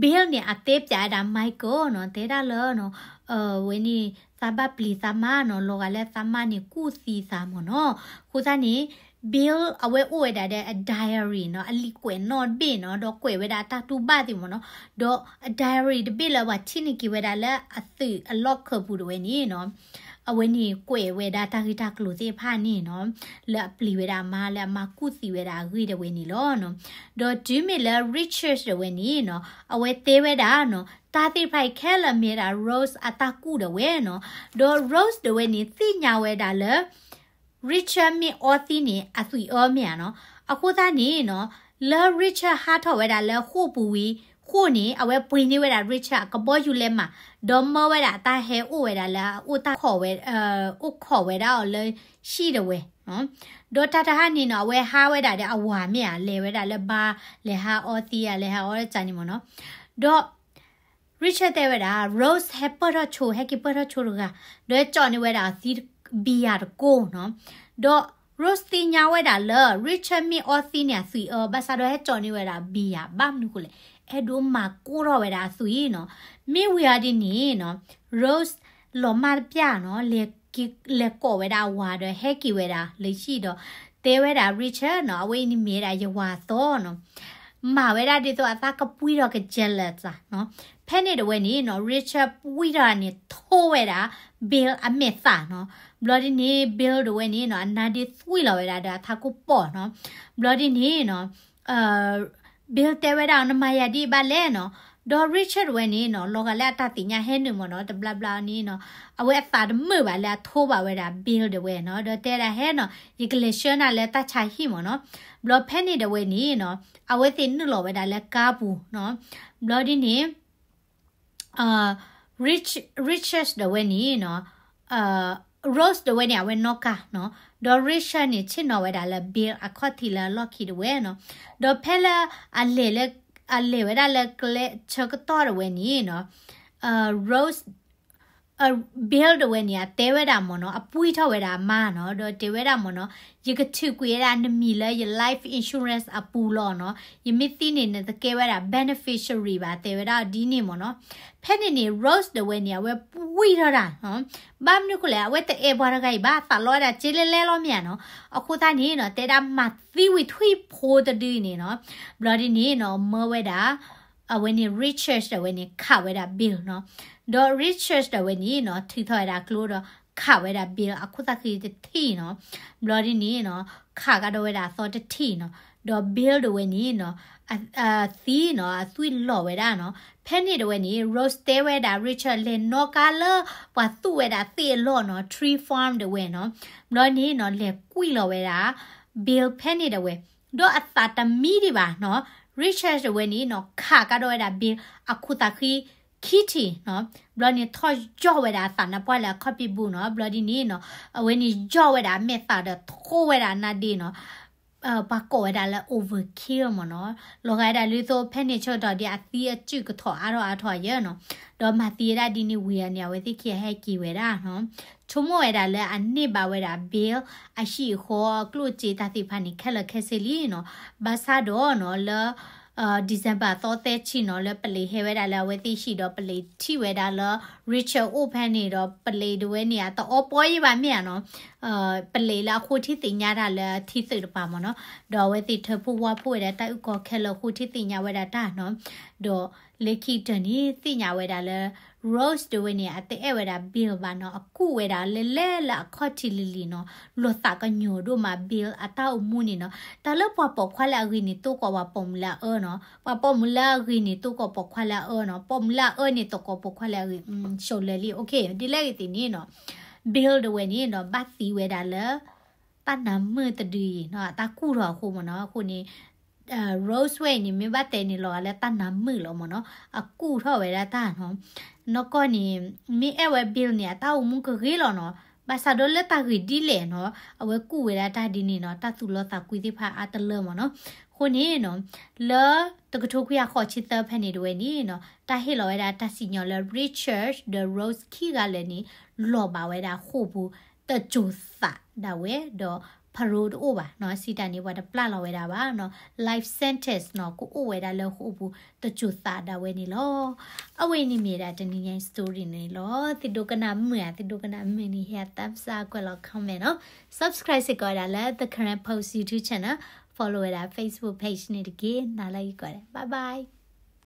Bill န့ၣ် အတဲပျးဝဲဒၣ် Michael နီၤ တဲဒၣ်လၢနီၤ ဝဲန့ၣ် သးဘၣ်ပျံၤသးမါနီၤ လီၤဂာ်လၢသးမါန့ၣ် ကူၣ်သံသးမ့ၢ်နီၤ. အဃိသတးန့ၣ် Bill အဝဲအိၣ်ဝဲဒၣ်ဒီးအ diary နီၤ အလံာ်ကွဲးနီၣ်တဘ့ၣ်နီၤ ဒီးကွဲးဝဲဒၣ်အတၢ်တူၢ်ဘၣ်သ့ၣ်မ့ၢ်နီၤ. ဒီးအ diary တဘ့ၣ်လၢပှၤထံၣ်န့ၢ်က့ၤဝဲဒၣ်လၢအသုးအလီၢ်ခၢးပူၤတဝဲန့ၣ်နီၤ အဝဲန့ၣ်ကွဲးဝဲဒၣ်တၢ်ဂ့ၢ်တၢ်ကျိၤသ့ၣ်တဖၣ်န့ၣ်နီၤ လၢအပျံၤဝဲဒၣ်အမါ လၢအမါကူၣ်သံဝဲဒၣ်အဂ့ၢ်တဝဲန့ၣ်လီၤ. ဒီးတုၤမ့ၢ်လၢ Richard တဝဲန့ၣ်နီၤ အဝဲတဲဝဲဒၣ်နီၤ တၢ်သ့ၣ်တဖၣ်အံၤခဲလၢာ်မ့ၢ်ဝဲဒၣ် Rose အတၢ်ကူၣ်တဝဲနီၤ. ဒီး Rose တဝဲန့ၣ် သ့ၣ်ညါဝဲဒၣ်လၢ Richard မ့ၢ်အီသံန့ၣ် အသွံၣ်အၢမ့ၢ်ဧါနီၤ. အဃိသတးန့ၣ်နီၤ လၢ Richard ဟးထီၣ်ဝဲဒၣ်လၢဃိာ်ပူၤဝံၤ အဃိန့ၣ် အဝဲပှ့ၤန့ၢ်ဝဲဒၣ် Richard အကဘီယူၤလဲးမး, ဒီးမၢဝဲဒၣ်အတၢ်ဟဲအိၣ်ဝဲဒၣ်လၢအအိၣ်တၢ်ခိးဝဲ, အိၣ်ခိးဝဲဒၣ်အီၤလၢဟံၣ်ဒၣ်ဝဲ, ဒီးတၢ်တဟါန့ၣ်နီၤ အဝဲဟးဝဲဒၣ်ဒီးအဝၤမ့ၢ်ဧါ, လဲၤဝဲဒၣ်လၢဘါ, လဲၤဟးအီသံးဧါ, လဲၤဟးအီတၢ်န့ၣ်မ့ၢ်နီၤ, ဒီး Richard တဲဝဲဒၣ် Rose ဟဲပၢၢ်ထီၣ်ဆိ, ဟဲက့ၤပၢၢ်ထီၣ်ဆိတဂၤ, ဒီးဟဲကၠီန့ၢ်ဝဲဒၣ်အသံး beer တကိၢ်နီၤ, ဒီး Rose သ့ၣ်ညါဝဲဒၣ်လၢ Richard မ့ၢ်အီသံးန့ၣ်အသွံၣ်အၢ, ဘၣ်ဆၣ်ဒီးဟဲကၠီန့ၢ်ဝဲဒၣ် beer ဘၣ်မနုၤဃိလဲၣ်, အဲၣ်ဒိးမၤကိၢ်ထီၣ်ဝဲဒၣ်အသွံၣ်နီၤ, မ့ၢ်ဝံၤအီၤဒ်န့ၣ်နီၤ, Rose လီၤမၢ်တပျၢ်နီၤ, လဲၤကိးဝဲဒၣ်အဝၤဒီးဟဲက့ၤဝဲဒၣ်လၢဟံၣ်ဒီး, တဲဝဲဒၣ် Richard နီၤ, အဝဲအံၤန့ၣ်မ့ၢ်ဝဲဒၣ်ယဝၤအသီနီၤ, မၤဝဲဒၣ်ဒ်သိးအသးကပှံၢ်ထီၣ်က jealous နီၤ, ဖဲန့ၣ်တဝဲန့ၣ်နီၤ Richard ပှံၢ်ထီၣ်န့ၣ် ထိဝဲဒၣ် Bill အမဲာ်သၣ်နီၤ, ဘျီဒ်န့ၣ် Bill တဝဲန့ၣ်နီၤ အနါဒ့သွံၣ်လီၤဝဲဒၣ်ဒီးအထးခိၣ်ပီာ်နီၤ, ဘျီဒ်န့ၣ်နီၤ Bill တဲဝဲဒၣ် နမၤယၤဒ်အံၤဘၣ်လဲၣ်နီၤ, ဒီး Richard တဝဲန့ၣ်နီၤ လီၤဂာ်လၢအတၢ်သ့ၣ်ညါဟဲနုာ်မ့ၢ်နီၤ, တဘျီဘျီန့ၣ်နီၤ အဝဲအသးတမုာ်ဘၣ်လၢအထိဘၣ်ဝဲဒၣ် Bill တဝဲနီၤ, ဒီးတဲဒၣ်ဟဲနီၤ ယကလဲၤဆှၢနၤလၢတၢ်ဆါဟံၣ်မ့ၢ်နီၤ, ဘျီဖဲန့ၣ်တဝဲန့ၣ်နီၤ အဝဲသ့ၣ်နုာ်လီၤဝဲဒၣ်လၢကါပူၤနီၤ, ဘျီဒ်န့ၣ် Rich, Richard တဝဲန့ၣ်နီၤ, Rose တဝဲန့ၣ် အဝဲနီၣ်ကါနီၤ, ဒီး Richard န့ၣ် ဆ့ၣ်နီၤဝဲဒၣ်လၢ Bill အခီၣ်ထံးလၢအလီၢ်ခံတဝဲနီၤ, ဒီးဖဲလၢ အလဲၤလၢ အလဲၤဝဲဒၣ်လၢကျဲဆၢကတီၢ်တဝဲန့ၣ်နီၤ, Rose Bill တဝဲန့ၣ် အတဲဝဲဒၣ်မ့ၢ်နီၤ, အပှံၢ်ထီၣ်ဝဲဒၣ်အမါနီၤ, ဒီးတဲဝဲဒၣ်မ့ၢ်နီၤ, ယကထုးကွံာ်ဝဲဒၣ်နမံၤလၢယ life insurance အပူၤလီၤနီၤ, ယမ့ၢ်သံန့ၣ် နတကဲဝဲဒၣ် beneficiary ဘၣ် တဲဝဲဒၣ်ဒ်န့ၣ်မ့ၢ်နီၤ, ဖဲန့ၣ်န့ၣ် Rose တဝဲန့ၣ် အဝဲပှံၢ်ထီၣ်တၢ်နီၤ, ဘၣ်မနုၤဃိလဲၣ် အဝဲတအဲၣ်ပှၤတဂၤအံၤဘၣ် သးလီဝဲဒၣ်က့လဲလဲလီၤမ့ၢ်ဧါနီၤ, အဃိသတးန့ၣ်နီၤ တဲဒၣ်မၤသံဝံၤထွံၣ်ဖိတဒုအံၤန့ၣ်နီၤ, ဘျီဒ်န့ၣ်နီၤ မၢဝဲဒၣ် အဝဲန့ၣ် Richard တဝဲန့ၣ် ခးဝဲဒၣ် Bill နီၤ, ဒီး Richard တဝဲန့ၣ်နီၤ ထုးထီၣ်ဝဲဒၣ်ကျိဒီး ခးဝဲဒၣ် Bill အခိၣ်သးဃံတထံၣ်နီၤ, ဘျီဒ်န့ၣ်နီၤ ခးကဒီးဝဲဒၣ်အသီတထံၣ်နီၤ, ဒီး Bill တဝဲန့ၣ်နီၤ အသံနီၤ အသွံၣ်လီၤဝဲဒၣ်နီၤ, ဖဲန့ၣ်တဝဲန့ၣ် Rose တဲဝဲဒၣ် Richard လဲၤနီၣ်ကါလၢ ပှၤသူၣ်ဝဲဒၣ်သ့ၣ်အလီၢ်နီၤ tree farm တဝဲနီၤ, ဘျီန့ၣ်နီၤ လဲၤကွံာ်လီၤဝဲဒၣ် Bill ဖဲန့ၣ်တဝဲ, ဒီးအသးတမံဒံးဘၣ်နီၤ, Richard တဝဲန့ၣ်နီၤ ခးကဒီးဝဲဒၣ် Bill အခိၣ်သးဃံခံထံၣ်နီၤ, ဘျီန့ၣ်ထီၣ်ယီၢ်ဝဲဒၣ်အသးနါပှၢ်လၢအခီၣ်ဖံးပူၤနီၤ, ဘျီဒ်န့ၣ်နီၤ အဝဲန့ၣ်ယီၢ်ဝဲဒၣ်အမဲာ်သၣ်ဒီး ထိဝဲဒၣ်အနါဒ့နီၤ, ပှၤကိးဝဲဒၣ်လၢ overkill မ့ၢ်နီၤ, လီၤဂာ်ဝဲဒၣ်လၢသိးဖဲန့ၣ်ဆၢကတီၢ်ဒ်အသံအစုၣ်ကထီၣ်အါထီၣ်အါထီၣ်ယဲနီၤ, ဒီးမၤသံဝဲဒၣ်ဒ်န့ၣ်ဝံၤအန့ၣ် အဝဲသ့ၣ်ခံဂၤဟဲက့ၤဝဲဒၣ်နီၤ, ဆိကမိၣ်ဝဲဒၣ်လၢအန့ၢ်ဘၣ်ဝဲဒၣ် Bill အဟံၣ်အဃီအကျိၣ်စ့တၢ်သ့ၣ်တဖၣ်န့ၣ် ခဲလၢာ်ခဲဆ့လံနီၤ, ဘၣ်ဆၣ်ဒီးနီၤ လၢ December အသီသၢဆံနီၤ လၢပလံၤဟဲဝဲဒၣ်လၢအဝဲသ့ၣ်ဟံၣ်ဒီး ပလံၤထံၣ်ဝဲဒၣ်လၢ Richard အိၣ်ဖဲန့ၣ်ဒီး ပလံၤတဝဲန့ၣ် အတအီပီယံဘၣ်မ့ၢ်ဧါနီၤ, ပလံၤလၢအဃိထံသ့ၣ်ညါတၢ်လၢထံသုးတပၤမ့ၢ်နီၤ, ဒီးအဝဲသ့ၣ်ထၢဖှိၣ်ဝါဖှိၣ်ဝဲဒၣ်တၢ်အုၣ်ကီၤခဲလၢာ်အဃိထံသ့ၣ်ညါဝဲဒၣ်တၢ်နီၤ, ဒီးလၢခံကတၢၢ်န့ၣ် သ့ၣ်ညါဝဲဒၣ်လၢ Rose တဝဲန့ၣ် အတအဲၣ်ဝဲဒၣ် Bill ဘၣ်နီၤ, အကူၣ်ဝဲဒၣ်လဲၤလဲၤလၢအခီၣ်ထံးလံၤလံၤနီၤ, လီၤသးကညီၤဒိၣ်မး Bill အတၢ်အိၣ်မူန့ၣ်နီၤ, တၢ်လၢပှၤပိာ်ခွါလၢအဂ့ၤန့ၣ် တိၢ်ကီးပှၤပိာ်မုၣ်လၢအအၢနီၤ, ပှၤပိာ်မုၣ်လၢအဂ့ၤန့ၣ် တိၢ်ကီးပိာ်ခွါလၢအအၢနီၤ, ပိာ်မုၣ်လၢအအၢန့ၣ် တိၢ်ကီးပိာ်ခွါလၢအဂ့ၤ, ဆိးလၢာ်လံ, OK, ဒ်လဲၣ်ဂ့ၤသ့ၣ်န့ၣ်နီၤ, Bill တဝဲန့ၣ်နီၤ ဘၣ်သံဝဲဒၣ်လၢ တၢ်နါမုာ်တဒုအံၤနီၤ, အတၢ်ကူၣ်ထီၣ်အဃိမ့ၢ်နီၤ, အဃိန့ၣ် Rose ဝဲအံၤန့ၣ် မ့ၢ်ဘၣ်တဲန့ၣ်လီၤဂာ်လၢတၢ်နါမုာ်လီၤမ့ၢ်နီၤ, အကူၣ်ထီၣ်ဝဲဒၣ်တၢ်နီၤ, နီၢ်ကီၢ်န့ၣ် မ့ၢ်အဲၣ်ဝဲ Bill န့ၣ် အတၢ်အိၣ်မူကဂ့ၤလီၤနီၤ, ဘၣ်ဆၣ်ဒီးလၢတၢ်ဂ့ၤဒ်လဲၣ်နီၤ, အဝဲကူၣ်ဝဲဒၣ်တၢ်ဒ်န့ၣ်နီၤ, တၢ်သူၣ်လီသးကွံသ့ၣ်တဖၣ်အါတလၢမ့ၢ်နီၤ, အဃိန့ၣ်နီၤ, လၢတကထိခွံကယၤဃိးဆံသၢဖဲန့ၣ်တဝဲန့ၣ်နီၤ, တၢ်ဟ့ၣ်လီၤဝဲဒၣ်တၢ်စံၣ်ညီၣ်လၢ Richard ဒီး Rose ခံဂၤလၢာ်န့ၣ် လီၤဘၣ်ဝဲဒၣ်ဃိာ်ပူၤ တစိၤသးဒၣ်ဝဲဒီး parole တအိၣ်ဘၣ်နီၤ, စံးတၢ်န့ၣ် ပှၤတပျၢ်လီၤဝဲဒၣ်ဘၣ်နီၤ, life sentence နီၤ, ကအိၣ်ဝဲဒၣ်လၢဃိာ်ပူၤတစိၤသးဒၣ်ဝဲန့ၣ်လီၤ. အဝဲန့ၣ်မ့ၢ်ဒၣ်တနံၤညါအံၤ story န့ၣ်လီၤ. သုဒိကနၣ်မုာ်ဧါ, သုဒိကနၣ်မုာ်န့ၣ် ဟ့ၣ် thumbs up ကွဲးလီၤ comment နီၤ, subscribe စ့ၢ်ကီးဝဲဒၣ်လၢ The Karen Post YouTube channel, follow ဝဲဒၣ် Facebook page န့ၣ်တက့ၢ်. နၤလၢအံၤကိးဂၤဒဲး bye bye.